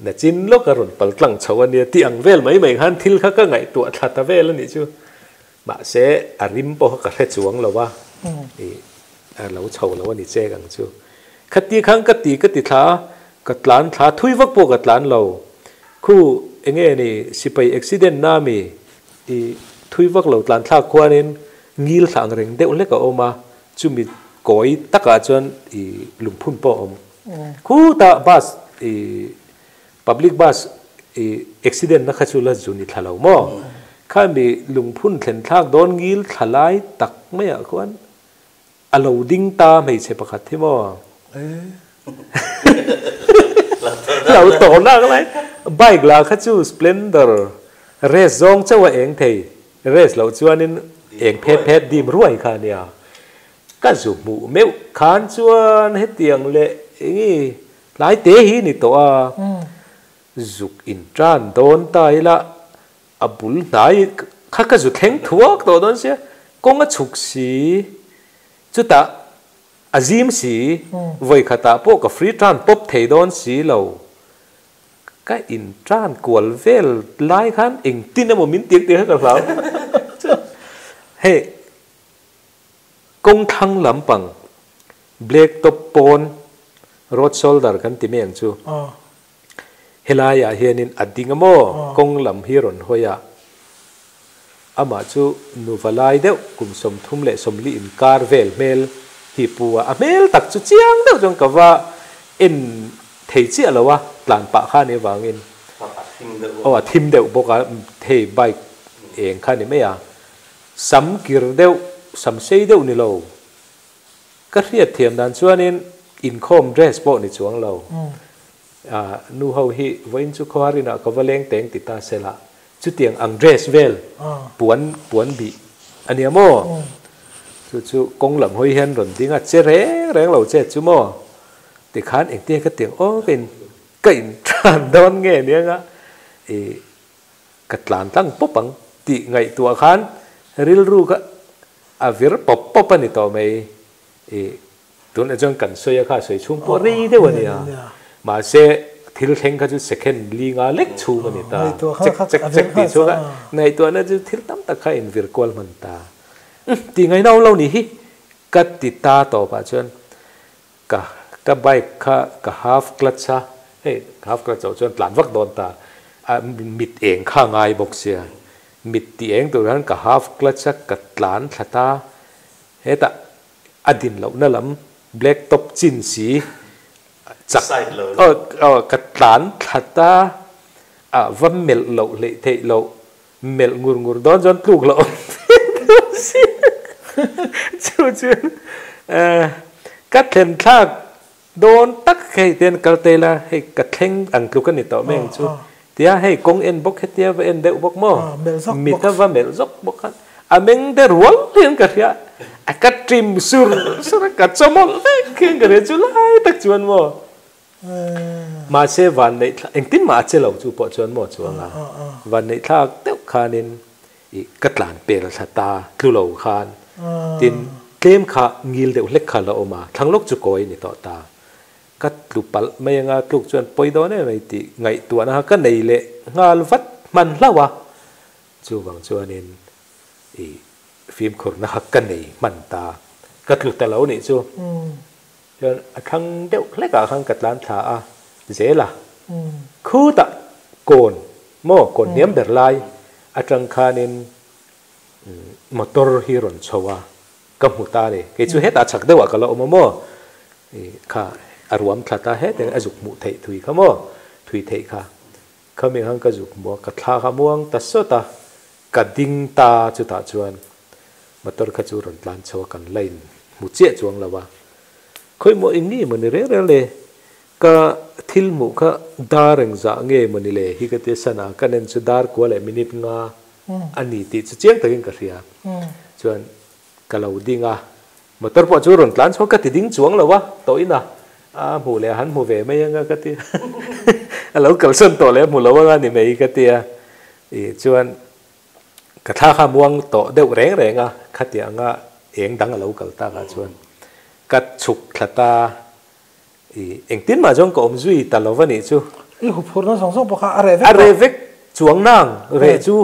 Nachin lawk a rawn pal tlang chho a nia tih ang vel mai mai khan thil kha ka ngaihtuah thla ta vel a nih chu. Mahse, a rim pawh kha ka hre chuang lo a, ih, a lo chho lo a ni chek ang chu. Khati khan ka ti ka ti thla a, ka tlan thla thui vak pawh ka tlan lo. Khu, enge ni, sipai accident na mi, ih, thui vak lo tlan thlak khuanin ngil thla ang reng deuh hlek a awm a, Chumi kawi takah chuan i lungphun pawh a awm. Khutah bus i public bus i accident na kha chu la zu ni thla lo maw? Khami lungphun thlen thlak dawn ngil thla lai tak maiah khuan a lo ding ta hmeichhe pakhat hi maw? Lo tawh nak lai. Bike lah kha chu Splendor race zawng chauh a eng thei. Race loh chuanin eng phet phet dim ruai kha a nia. Ka zu hmuh meuh khan chuan hetiang leh enge tlai te hi ni tawh a, zuk in tan dawn ta ila a bul hnai kha ka zu thleng thuak tawh dawn sia, kawng a chhuk si, chutah a zim si, vawikhatah pawh ka free tan pawp thei dawn si lo. Ka in tan kual vel lai khan engtin emaw min tir tir kha ka hlau. Hei kawng thlang lampang black top pawn road shoulder kan ti mai ang chu. Helai ah hianin a ding a maw kawng lam hi rawn hawi a, amah chu nuva lai deuh kum 34 inkar vel hmel hi pu a, a hmel tak chu chiang deuh chuan ka va en Thei chiah lo a, tlan pah kha nih avangin aw a thim deuh bawk a, hei bike eng kha ni mai a, sam kir deuh, sam sei deuh ni lo, ka hriat thiam dan chuanin inkhawm dress pawh ni chuang lo, nu ho hi vawiin chu khawhar inah ka va leng teng ti ta se la, chutiang ang dress vel puan puan bih a nia maw? Chu chu kawng lam hawi hian rawn ding a, che reng reng lo che chu maw? Tikhan engtin ka tiang aw ka in ka in tlan dawn nge nia nga i ka tlan tlang pawp ang tih ngaihtuah khan rilru kha a vir pawp pawp a ni tawh mai i tunah chuan kan sawi a kha sawi chhung pawh rei deuh a nia mahse thil thleng kha chu second li nga lek chhung a ni ta chek chek chek tih chhung a ngaihtuahna chu thil tam tak kha in vir kual hman ta tih ngaihna awm lo nih hi ka ti ta tawpah chuan Ka ka bike kha ka half clutch a, hei half clutch loh chuan tlan vak dawn ta, a mit eng kha a ngai bawk sia, mit tih eng tur hian ka half clutch a ka tlan thla ta, hetah a din lohna lam black top chin si chak aw aw ka tlan thla ta, a va melh loh hleih theih loh, melh ngur ngur dawn chuan tluk loh awm si chu chuan ka thlen thlak dawn tak hei ten kal te ila hei ka thleng ang tluk a ni tawh mai ang chu tia hei kawng en bawk hetia va en deuh bawk maw mit a va melh zawk bawk khan a meng de rual hian ka hria a ka trim sur sur a ka chawmawlh vek hian ka hria chu lai tak chuan maw. Mahse vanneih thlak engtin mah a che lo chu pawh chuan maw chuang a, vanneih thlak deuh khanin ih ka tlan pel thla ta tlu lo khan tin tlem kha ngil deuh hlek kha la awm a, thlang lawk chu kawi a ni tawh ta. Ka tlu palh mai anga tluk chuan pawi dawn em mai tih ngaihtuahna kha ka nei leh nghal vat hman hlauh a. Chuvang chuanin i fimkhurna kha ka nei hman ta. Ka tlu ta lo nih chu. Chuan a thlang deuh hlekah khan ka tlan thla a zel a. Khutah kawn maw kawn hniam ber lai atang khanin motor hi rawn chho a. Ka hmu ta a ni. Kei chu hetah chak deuhah ka la awm a maw? I kha a ruam thla ta het eng a zuk hmuh theih thui kha maw? Thui theih kha. Khami khan ka zuk hmu a, ka thla kha muang ta sawt a, ka ding ta chutah chuan motor kha chu rawn tlan chho a, kan la in hmu chiah chuang lo a. Khawi maw eng nge maw ni reng reng le? Ka thil hmuh kha dar engzah nge maw ni le? Hi ka tia sana ka nen chu dar kua leh minute nga a ni tih chu chiang takin ka hria. Chuan ka lo ding a, motor pawh chu rawn tlan chhuak ka ti ding chuang lo a, tawh ina a hmuh leh a han hmu ve mai anga ka ti a lo kalsan tawh leh a hmu lo anga ni mai ka ti a, ih chuan ka thla kha muang tawh deuh reng reng a, khatiang anga eng dang a lo kal tak ah chuan ka chhuk thla ta I engtin mah chuan ka awm zui ta lo va nih chu. I huphurhna zawng zawng pawh kha a reh vek A reh vek chuang nang reh chu.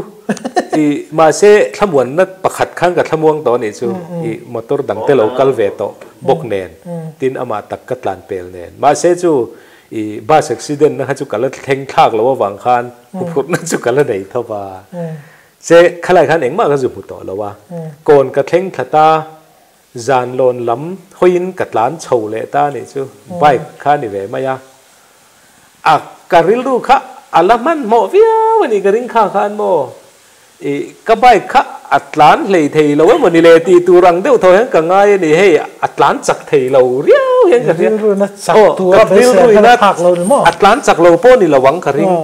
I mahse thlamuanna pakhat khan ka thlamuang tawh a nih chu. I motor dang te lo kal ve tawh bawk nen tin amah tak ka tlan pel nen. Mahse chu i bus accident na kha chu ka la thleng thlak lo avang khan huphurhna chu ka la nei tho va. Se khalai khan engmah ka zu hmu tawh lo a. Kawn ka thleng thla ta. Zan lawn lam hawiin ka tlan chho leh ta anih chu, bike kha a ni ve mai a. A ka rilru kha a la hmanhmawh viau a nih ka ring kha khan maw? Ih, ka bike kha a tlan hlei thei lo emaw ni le tih tur ang deuh tho hian ka ngai a ni, hei a tlan chak thei lo riau hian ka hria. Rilruina chak tura beisei ang khan a phak lo ni maw? A tlan chak lo pawh ni lo ang ka ring.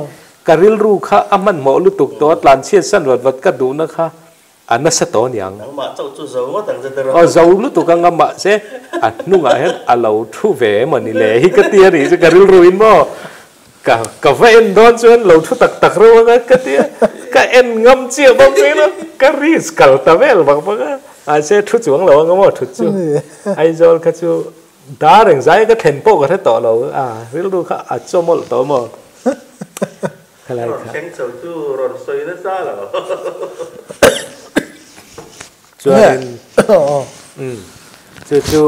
Ka rilru kha a hmanhmawh lutuk tawh a, tlan chhiat san vat vat ka duhna kha A nasa tawh aniang. Nangmah chauh chu zo ngawt ang che tiraw. Aw zo lutuk anga mahse a hnungah hian a lo thu ve emaw ni le hi ka ti a nih chu ka rilru in maw ka ka va en dawn chuan lo thu tak tak reuh anga ka ti a ka en ngam chiah bawk si lo ka risk kal ta vel bak bak a mahse thu chuang lo anga maw thut chu Aizawl kha chu dar engzai ka thlen pawh ka hre tawh lo a rilru kha a chawmawlh tawh maw. Ka rawn thleng chho chu rawn sawi nasa lo. Chuanin chu chu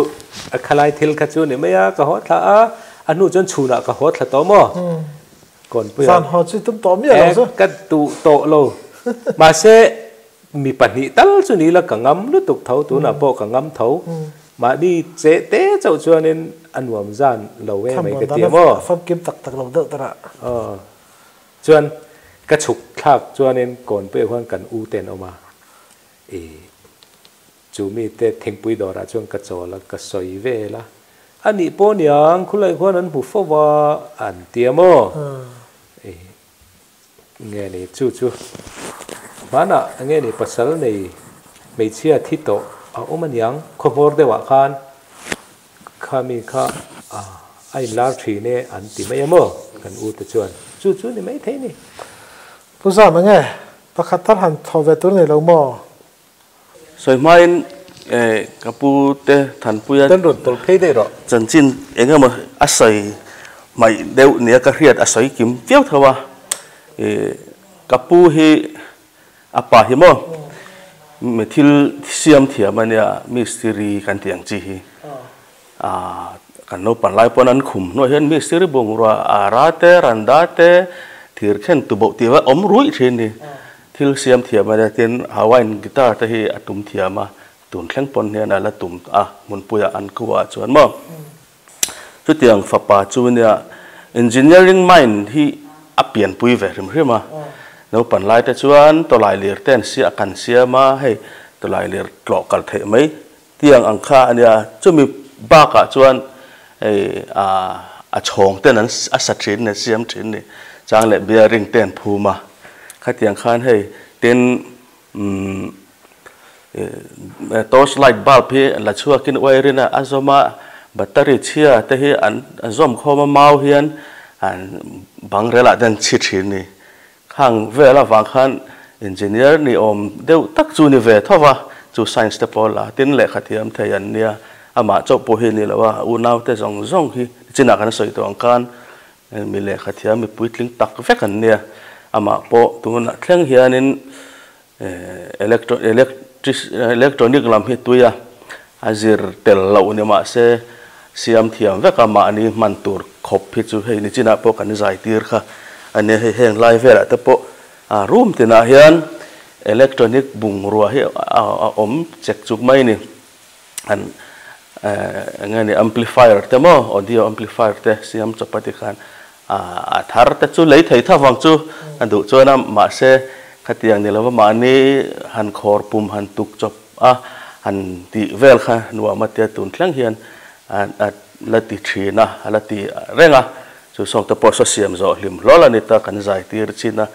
a khalai thil kha chu ni mai a, ka haw thla a, a hnu chuan chhunah ka haw thla tawh maw? Kawnpuia. Zan haw chu tum tawh miah lo chu. Ka duh tawh lo. Mahse mi pahnih tal chu ni la ka ngam lutuk tho, tunah pawh ka ngam tho. Mahni che te chauh chuanin a nuam zan lo e mai ka ti a maw? Famkim tak tak lo deuh tara. Aw. Chuan ka chhuk thlak chuanin Kawnpuia khuan kan u te an awm a, i chu mite thingpui dawrah chuan ka chawl a, ka sawi vel a, a nih pawh niang khulai khuan an hmu fo va an ti a maw? I nge ni chu chu hmanah nge ni pasal nei hmeichhia thi tawh a awm aniang khawhmawr deuhah khan Kha mi kha a inlar thin e an ti mai a maw? Kan u te chuan chu chu ni mai thei ni. Pu Zam enge pakhat thar han thaw ve tur nei lo maw? Sawi hmain ka pu te Thanpuia Tan rawn tawlh phei daih rawh. Chanchin eng emaw a sawi hmaih deuh nia ka hriat a sawi kim viau tho a. Ka pu hi A pa hi maw mi thil siam thiam a nia, mistiri kan tih ang chi hi. Kan naupang lai pawn an khum hnuah hian mistiri bungrua a ra te, randa te, thir khen tuboh tih va awm ruih thin ni. Thil siam thiam a nia, tin Hawaiian guitar te hi a tum thiam a, tun thleng pawn hian a la tum a, hmunpuiah an kuah chuan maw. Chutiang fapa chu nia engineering mind hi a pianpui ve hrim hrim a, naupan lai te chuan tawlai lir te an sia kan siam a, hei tawlai lir tlawh kal theih mai tiang ang kha a nia, chumi bakah chuan hei a chhawng ten an a sa thin a siam thin ni, chang leh bearing te an phum a, khatiang khan hei tin umm Torch light bulb hi la chhuakin wire in a zawm a, battery chhia te hi an zawm khawm a, mau hian an bang relah te an chhi thin ni. Khang vel avang khan engineer ni awm deuh tak chu ni ve tho va, chu science te pawh la tin lehkha thiam thei an nia. Amah chauh pawh hi a ni lo a, a unaute zawng zawng hi chinah kan sawi tawh ang khan mi lehkha thiam mi puitling tak vek an nia. Amah pawh tunah thleng hianin electronic lam hi tui a, a zir tel loh ni mah se siam thiam vek a, mahni hman tur khawp hi chu hei nichinah pawh kan zai tir kha a nia. Hei heng lai velah te pawh room tinah hian electronic bungrua hi a awm chek chuk mai a ni. An eng nge ni amplifier te maw audio amplifier te siam chawp a ti khan a thar te chu lei thei tho vang chu a duh chuan a mahse khatiang ni lova mahni han khawr pum han tuk chawp a han tih vel kha nuam a tia tun thleng hian a la ti thin a a la ti reng a chu sawng te pawh saw siam zawh hlim hlawl a ni ta kan zai tir chin a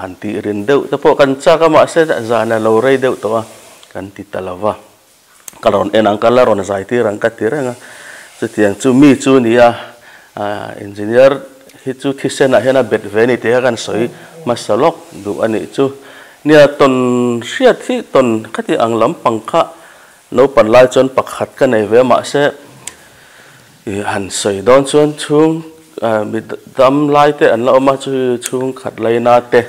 han tih rin deuh te pawh kan chak a mahse zan a lo rei deuh tawh a kan ti ta lo va. Ka rawn en ang, ka la rawn zai tir ang ka ti reng a. Chutiang chu mi chu ni a, engineer hi chu thisen ah hian a bet ve a ni tih kha kan sawi hmasa lawk duh a nih chu. Nia tawn hriat hi tawn khati ang lampang kha naupan lai chuan pakhat ka nei ve a mahse han sawi dawn chuan chhung mi dam lai te an la awm a chu chhung khat laina te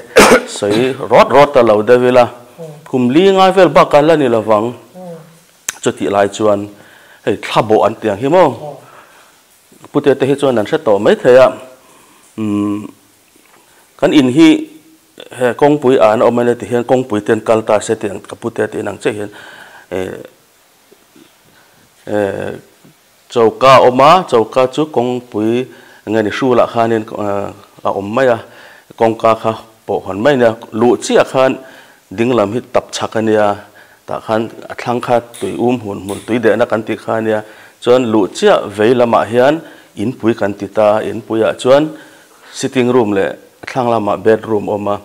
sawi rawt rawt ta lo deuh ila kum li ngai vel bak a la ni lovang chutih lai chuan hei thla bawh an tih ang hi maw pute te hi chuan an hre tawh mai thei a umm kan in hi he kawngpui an awm a nia ti hian kawngpui te an kal ta se tih ang ka pute te in ang chiah hian eh eh Choka a awm a, choka chu kawngpui nge ni hrulah khanin a awm mai a, kawngka kha pawh hawn mai a nia, luh chiah khan ding lam hi tap chhak a nia, tah khan a thlang kha tui um hmun hmun tui dehna kan tih kha a nia, chuan luh chiah vei lamah hian inpui kan ti ta, inpuiah chuan sitting room leh a thlang lamah bedroom a awm a,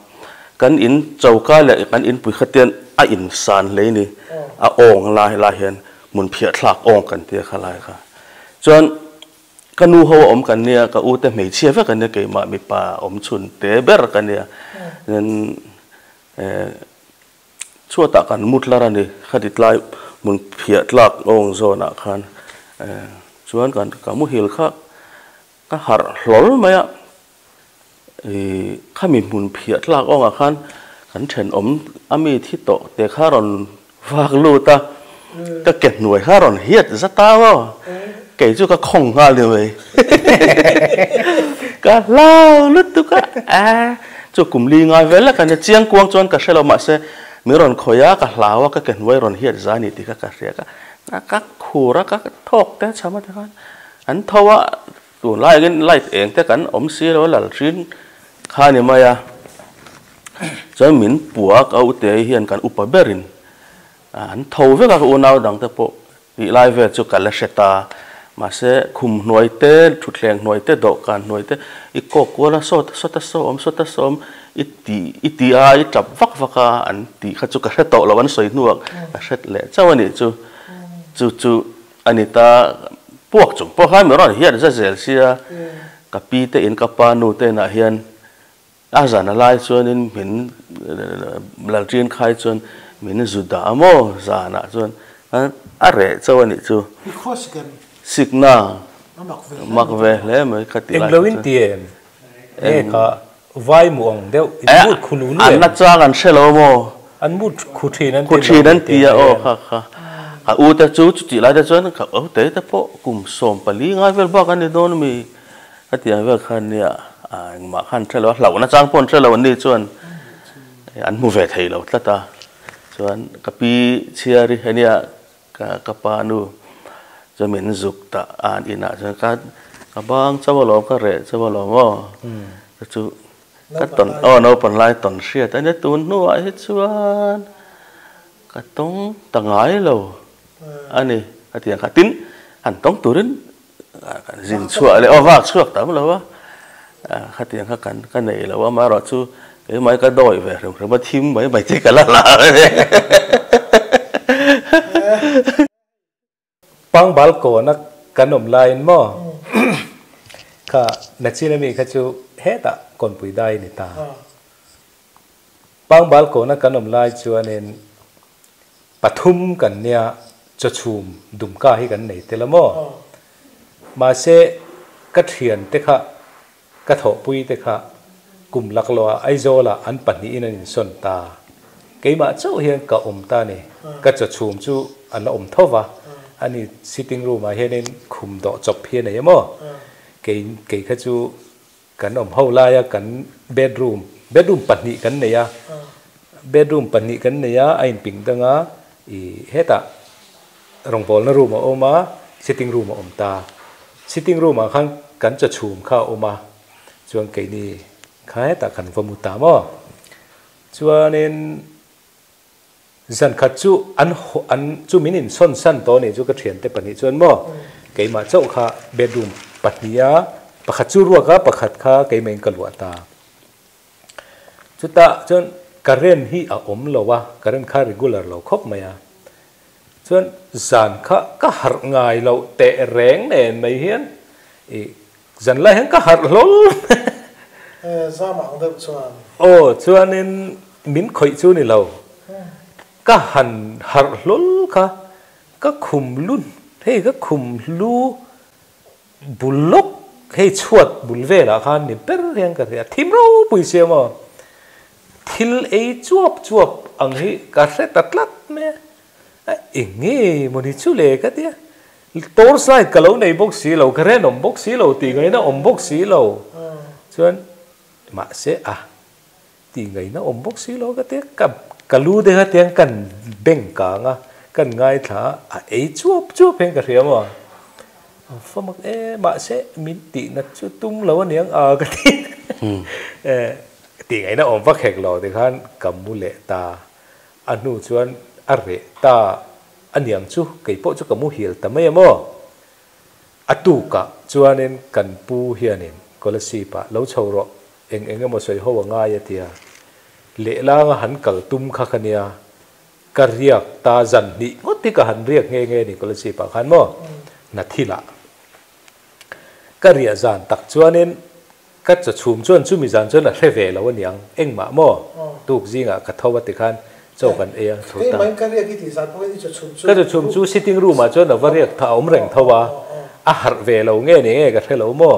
kan in choka leh kan inpui kha tian a insan hle a ni, a awng lai lai hian. Hmun phiah thlak awng kan tia kha lai kha. Chuan ka nu ho a awm kan nia, ka u te hmeichhia vek an nia, keimah mipa awm chhun te ber ka nia. Then chhuatah kan mut lar a ni, khati tlai hmun phiah tlak awng zawnah khan chuan kan ka muhil kha ka harh hlawl mai a. Ih khami hmun phiah tlak awngah khan kan thenawm a mi thi tawh te kha rawn vak lut a, ka ke hnuai kha rawn hiat zat a maw, kei chu ka khawng nghal ni mai ka hlau lutuk a, a chu kum li ngai vel lek a nia, chiang kuang chuan ka hre lo mahse min rawn khawih a, ka hlau a, ka ke hnuai rawn hiat za a ni tih kha ka hria ka ka khur a, ka thawk te cham a tikhan an tho a. Tunlai angin light eng te kan awm si lo a lal hrin kha ni mai a, chuan min pua ka ute hian kan upa berin an tho vek a ka unau dang te pawh tih lai vel chu ka la hre ta, mahse khum hnuai te, thutthleng hnuai te, dawhkan hnuai te i kawk kual a sawt sawt a sawm sawt a sawm i ti i ti a i tap vak vak a an tih kha chu ka hre tawh lo an sawi hnuah ka hre leh chauh a nih chu chu chu A ni ta, puak chung pawh khan mi rawn hiat za zel sia, ka pi te in ka pa nu te inah hian a zan a lai chuanin min lalṭin khai chuan min zu dah a maw zanah chuan a reh chauh a nih chu. I khaw sikem? Sikna mak ve hle mai kha ti lai kha chu. Englo in ti em? Nge kha vai mu ang deuh in mut khu lu lu em? An na chang an hre lo maw? An mut khu thin an ti lo. Khu thin an ti a aw kha kha. A u te chu chutih lai te chuan ka u te te pawh kum 14 ngai vel bak an ni dawn mi ka ti ang vel khan nia engmah khan hre lo a hlauhna chang pawh an hre lo an ni chuan an hmu ve thei lo tlat a. Chuan ka pi chhiari ania Ka ka pa nu chuan min zuk ta a an inah chuan ka ka bang chauh alawm ka reh chauh alawm aw ka chu ka tawn aw naupang lai tawn hriat a nia tun hnuah hi chuan ka tawng ta ngai lo a ni a ti ang kha tin han tawng turin kan zin chhuah leh aw vak chhuak tam lo a khatiang kha kan ka nei lo a amaherawhchu keimah hi ka dawi ve hrim hrim a thim mai mai te ka la la a ni. Pangbal kawna kan awm laiin maw kha Nachin ami kha chu hetah kawnpui dai a ni ta. Pangbal kawna kan awm lai chuanin pathum kan nia. Chawchhum Dumka hi kan nei tel a maw? Mahse, ka thiante kha, ka thawhpui te kha kum laklawh ah Aizawl ah an pahnihin an insawn ta. Keimah chauh hian ka awm ta a ni. Ka chawchhum chu a la awm tho va, ani sitting room ah hianin khum dawh chawp hi a nei a maw? Kei kei kha chu Kan awm ho laia kan bedroom, bedroom pahnih kan nei a, bedroom pahnih kan nei a, a inping dang a, ih hetah rawngbawlna room a awm a, sitting room a awm ta. Sitting room ah khan kan chawchhum kha a awm a, chuan keini kha hetah kan va mu ta maw. Chuanin zan khat chu an an chu min insawn san tawh a nih chu ka thiante pahnih chuan maw keimah chauh kha bedroom pahnih a pakhat chu ruak a pakhat kha keimahin ka luah ta chutah chuan current hi a awm lo a current kha regular lo khawp mai a chuan zan kha ka harh ngai loh teh reng nen mai hian ih zan lai hian ka harh hlawl Zam ang deuh chuan. Aw chuanin min khawih chu ni lo. Ka han harh hlawl kha ka khum lu hei ka khum lu bul lawk hei chhuat bul velah khan ni ber hian ka hria thim ropui sia maw thil ei chuap chuap ang hi ka hre ta tlat mai a eng nge mawni chu le ka tia Torch light ka lo nei bawk si lo, ka renawm bawk si lo, tih ngaihna awm bawk si lo. Chuan mahse a tih ngaihna awm bawk si lo ka tia, ka ka lu te kha tiang kan beng kang a, kan ngaithla a, a ei chuap chuap hian ka hria maw. Fa mak e, mahse min tihna chu tum lo aniang a ka ti. Tih ngaihna awm vak hek lo tikhan ka mu leh ta, a hnu chuan a reh ta. A niang chu kei pawh chu ka muhil ta mai a maw? A tukah chuanin kan pu hianin Kolasib ah lo chho rawh, eng eng emaw sawi ho a ngai a tia. Lehlanga han kal tum kha ka nia, ka riak ta zan hnih ngawt hi ka han riak nghe nghe ni Kolasib ah khan maw? Hnathilah ka riah zan tak chuanin Ka chawchhum chuan chumi zan chuan a hre ve lo aniang, engmah maw? Tuk zingah ka tho a ti khan chaw kan ei a, tho ta. Ka chawchhum chu sitting room ah chuan a va riak tha a awm reng tho a, a harh ve lo nge ni nge ka hre lo maw?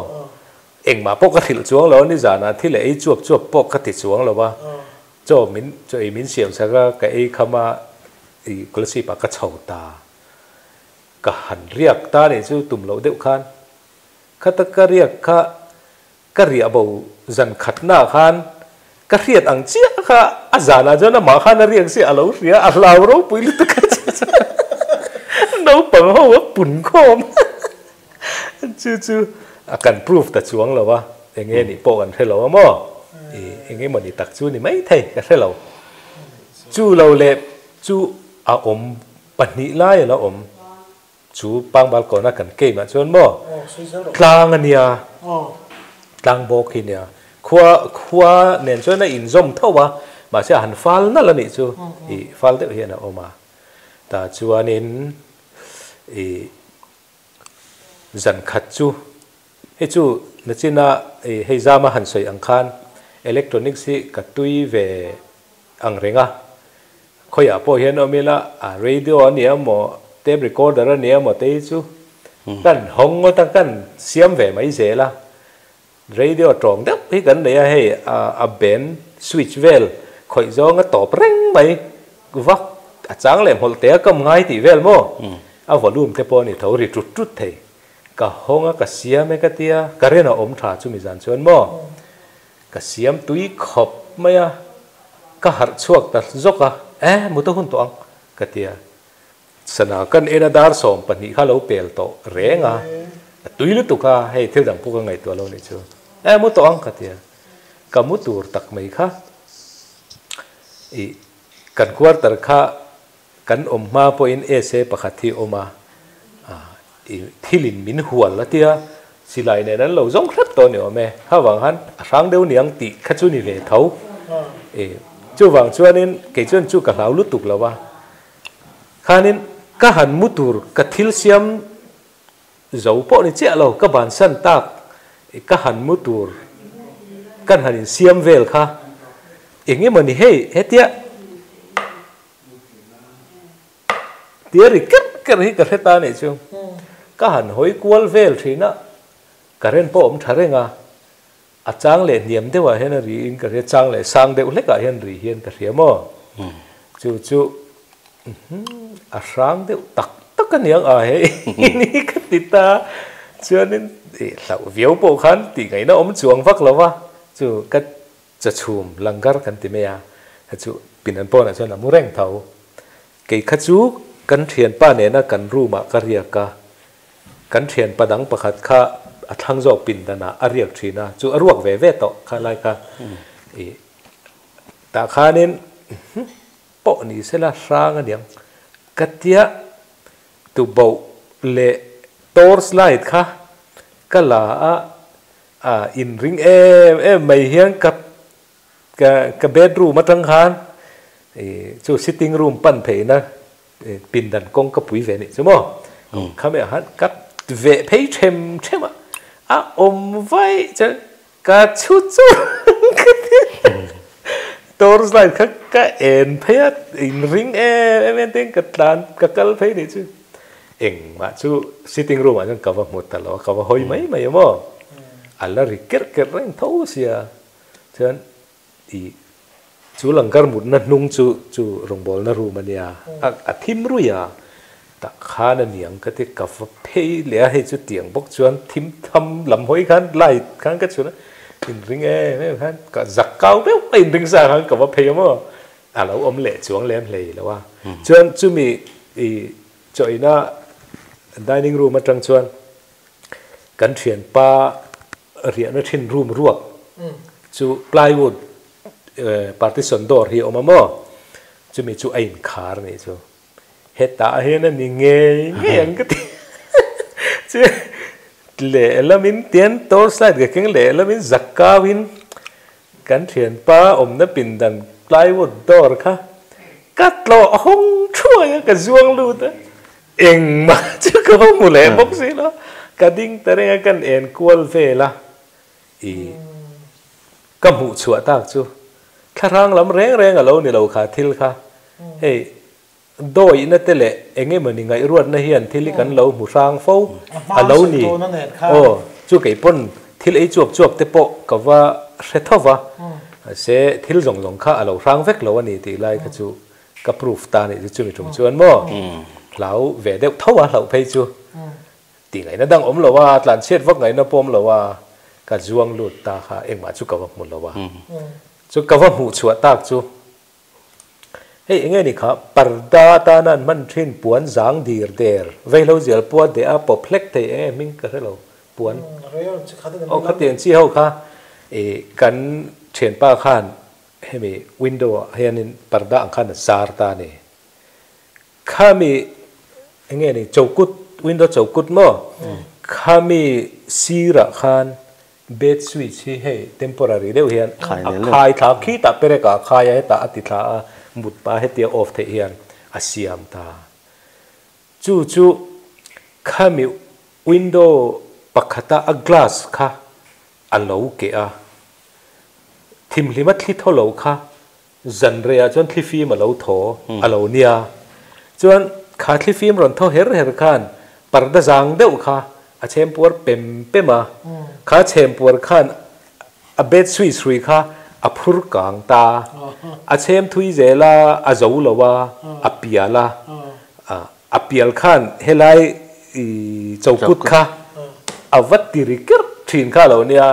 Engmah pawh ka hrilh chuang lo a, nizanah thil a ei chuap chuap pawh ka ti chuang lo a, chaw min chaw ei min siam sak a, ka ei kham a, ih Kolasib ah ka chho ta. Ka han riak ta nih chu tum loh deuh khan. Khata ka riak kha ka riah bo zan khatnaah khan ka hriat ang chiah kha a zanah chuan amah khan a riak chiah a lo hria a hlau ropui lutuk a naupang ho a pun khawm chu chu a kan proof ta chuang lo a eng nge nih pawh kan hre lo a maw ih eng emaw ni tak chu ni maithei ka hre lo chu lo leh chu a awm pahnih lai a la awm. Chu pangbal kawna kan keimah chuan maw tlang a nia, tlang bawk hi nia. Khua khua nen chuan a inzawm tho a, mahse a han fal nalh a nih chu, ih fal deuh hian a awm a. Tah chuanin ih zan khat chu hei chu nachina ih hei zama han sawi ang khan electronics hi ka tui ve ang reng a. Khawiah pawh hian awm ila, a radio a nia maw, tape recorder a nia maw te hi chu kan hawng ngawt a, kan siam ve mai zel a. Radio tawng deuh hi kan nei a, hei a band switch vel khawih zawng a tawp reng mai vak, a chang leh hmawlh te a kam ngai tih vel maw, a volume te pawh a ni tho ri tut tut thei. Ka hawng a, ka siam e ka tia, current a awm tha chumi zan chuan maw. Ka siam tui khawp mai a, ka harh chhuak ta zawk a, Eh, mut a hun tawh ang, ka ti a. Sana kan en a dar 12 kha lo pel tawh reng a, a tui lutuk a, hei thil dang pawh ka ngaihtuah lo nih chu. Eh, mu tawh ang, ka ti a. Ka mu tur tak mai kha, ih, kan quarter kha kan awm hma pawhin SA pakhat hi a awm a, thilin min hual a tia, silai nen an lo zawng hrep tawh a ni awm e, kha vang khan a hrang deuh niang tih kha chu ni ve tho. Chuvang chuanin kei chuan chu ka hlau lutuk lo a, khanin ka han mu tur ka thil siam zo pawh ni chiah lo, ka bansan tak ka han mu tur kan han insiam vel kha eng emaw ni hei hetia. Tia ri kerh kerh hi ka hre ta nih chu. Ka han hawi kual vel thin a, current pawh a awm tha reng a, a chang leh hniam deuhah hian a ri in ka hria, chang leh sang deuh hlekah hian ri hian ka hria maw? Chu chu a hrang deuh tak tak a niang a hei ni ka ti ta chuanin hlauh viau pawh khan tih ngaihna awm chuang vak lo va, chu ka Chachhum langar kan ti mai a, kha chu pinan pawnah chuan a mu reng tho. Kei kha chu kan thianpa nena kan room ah ka riak a, kan thianpa dang pakhat kha a thlang zawk pindanah a riak thin a, chu a ruak ve ve tawh kha lai kha i tah khanin pawh ni sela hrang aniang ka tia tuboh leh torch light kha ka la a. A inring em em mai hian ka ka ka bedroom atang khan ih chu sitting room pan pheihna pindan kawng ka pui ve nih chu maw khami ah khan ka veh phei them them a a awm vaih chuan ka chhu chu ka ti torch light kha ka en phei a inring em em hian tin ka tlan ka kal phei nih chu. Engmah chu sitting room ah chuan ka va hmu ta lo a, ka va hawi mai mai a maw? A la ri kerh kerh reng tho sia. Chuan ih chu langkar mutna hnung chu chu rawngbawlna room a nia, a thim rui a, tah khan a niang ka ti, ka va phei leh a, hei chu tiang bawk chuan thim tham lam hawi khan light khan ka chhun a, inring em em khan ka zak kau deuh a inring sa khan ka va phei a maw? A lo awm leh chuang lem hlei lo a. Chuan chumi ih chawina dining room atang chuan kan thianpa riahna thin room ruak chu plywood partition door hi a awm a maw? Chumi chu a inkhar nih chu. Hetah hian a ni ngei ngei ang ka ti. Chu lehlamin tian torch light ka keng lehlamin zakkauin Kan thianpa awmna pindan plywood door kha ka tlawh hawng thuai a, ka zuang lut a, engmah chu ka va hmu leh bawk si lo, ka ding ta reng a, kan en kual vel a, ih ka hmuh chhuah tak chu thlahrang lam reng reng a lo ni lo kha thil kha, hei dawihna te leh eng emawni ngaihruatna hian thil hi kan lo hmu hrang fo a lo ni. Aw, chu kei pawn thil ei chuap chuap te pawh ka va hre tho va, mahse thil zawng zawng kha a lo hrang vek lo a ni tih lai kha chu ka proof ta nih chu chumi tum chuan maw hlau ve deuh tho a hlauh phei chu tih ngaihna dang awm lo a, tlanchhiat vak ngaihna pawh awm lo a, ka zuang lut ta kha engmah chu ka va hmu lo a, chu ka va hmuh chhuah tak chu. Hei enge ni kha parda atana an hman thin puan zang dir der veihlo zial pua deh a pawp hlek thei enge hming ka hre lo puan aw khatiang chi ho kha ih kan thianpa khan hemi window ah hianin parda ang khan a zar ta a ni khami enge ni chokut window chokut maw khami sirah khan Bed switch hi hei temporary deuh hian a khai thla a, khitah perek ah a khai a, hetah a ti thla a, mut pah hetia off theih hian a siam ta. Chu chu khami window pakhata a glass kha a lo keh a, thimhlima thli thaw lo kha zanreiah chuan thli fim a lo thaw a lo nia. Chuan kha thli fim rawn thaw her her khan parda zang deuh kha a chhem puar pem pem a, kha chhem puar khan a bed switch hrui kha a phur kang ta, a chhem thui zel a, a zo lo a, a pial a, a pial khan helai chokut kha a va ti ri kerh thin kha lo nia,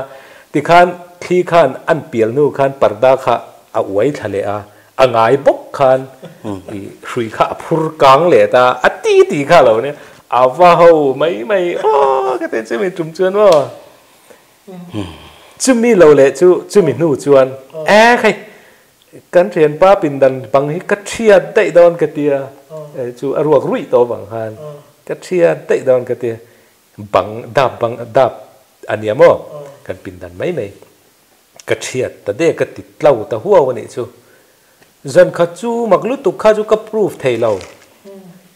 tikhan thli khan an pial hnu khan parda kha a uai thla leh a, a ngai bawk khan hrui kha a phur kang leh ta a ti ti kha lo nia, a va ho mai mai aw ka ti chumi tum chuan maw chumi lo leh chu chumi hnu chuan e khai Kan thianpa pindan bang hi ka thiat daih dawn ka tia, chu a ruak ruih tawh avang khan ka thiat daih dawn ka tia, bang dap bang dap a nia maw kan pindan mai mai ka thiat ta dek ka ti tlo ta huau a nih chu. Zan khat chu mak lutuk kha chu ka proof thei lo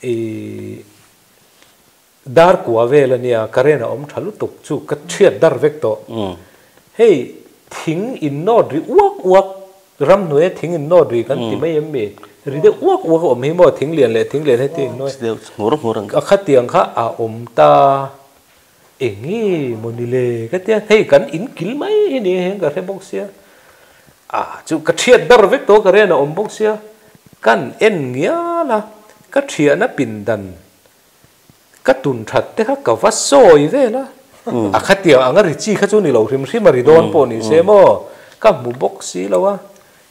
i dar kua vel a nia current a awm tha lutuk chu ka thiat dar vek tawh. Hei thing in nawt ri uak uak ramhnuaia thing in nawt ri kan ti mai em mi? Ri deuh uak uak a awm hi maw thing lian leh thing lian heti in nuai. Deuh nghur nghur ang. A khatiang kha a awm ta enge maw ni le ka tia hei kan in kil mai hi ni hian ka hre bawk sia a chu ka thiat dar vek tawh ka rian a awm bawk sia kan en ngial a ka thiahna pindan Ka tun that te kha ka va sawi vel a, a khatiang anga ri chi kha chu ni lo hrim hrim a ri dawn pawh ni se maw, ka hmu bawk si lo a,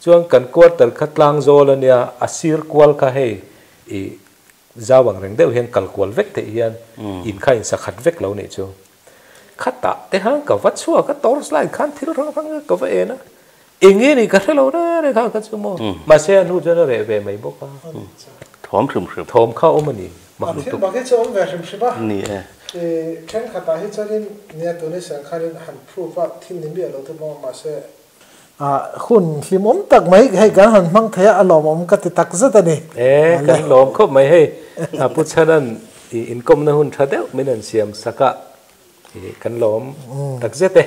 chuan kan quarter kha tlang zawl a nia, a sir kual kha hei i zau ang reng deuh hian kal kual vek theih hian in kha in sakhat vek lo nih chu. Khatah te khan ka va chhuak a, torch light khan thil hrang hrang ka va en a, eng nge nih ka hre lo reng reng kha kha chu maw, mahse a hnu chuan a reh ve mai bawk a. Thawm hrim hrim. Thawm kha awm a ni, mak lutuk. Thil mak hi chu awm ve hrim hrim a. Ni e. Thenkhatah hi chuanin nia tuni sang khanin han prove a thil ni miah lo te bawk a, mahse hun hlimawm tak mai hei kan han hmang thei a, a lawmawm ka ti tak zet a ni. E, kan lawm khawp mai hei. Pu Chhanan i inkawmna hun tha deuh min han siam sak a, kan lawm tak zet e.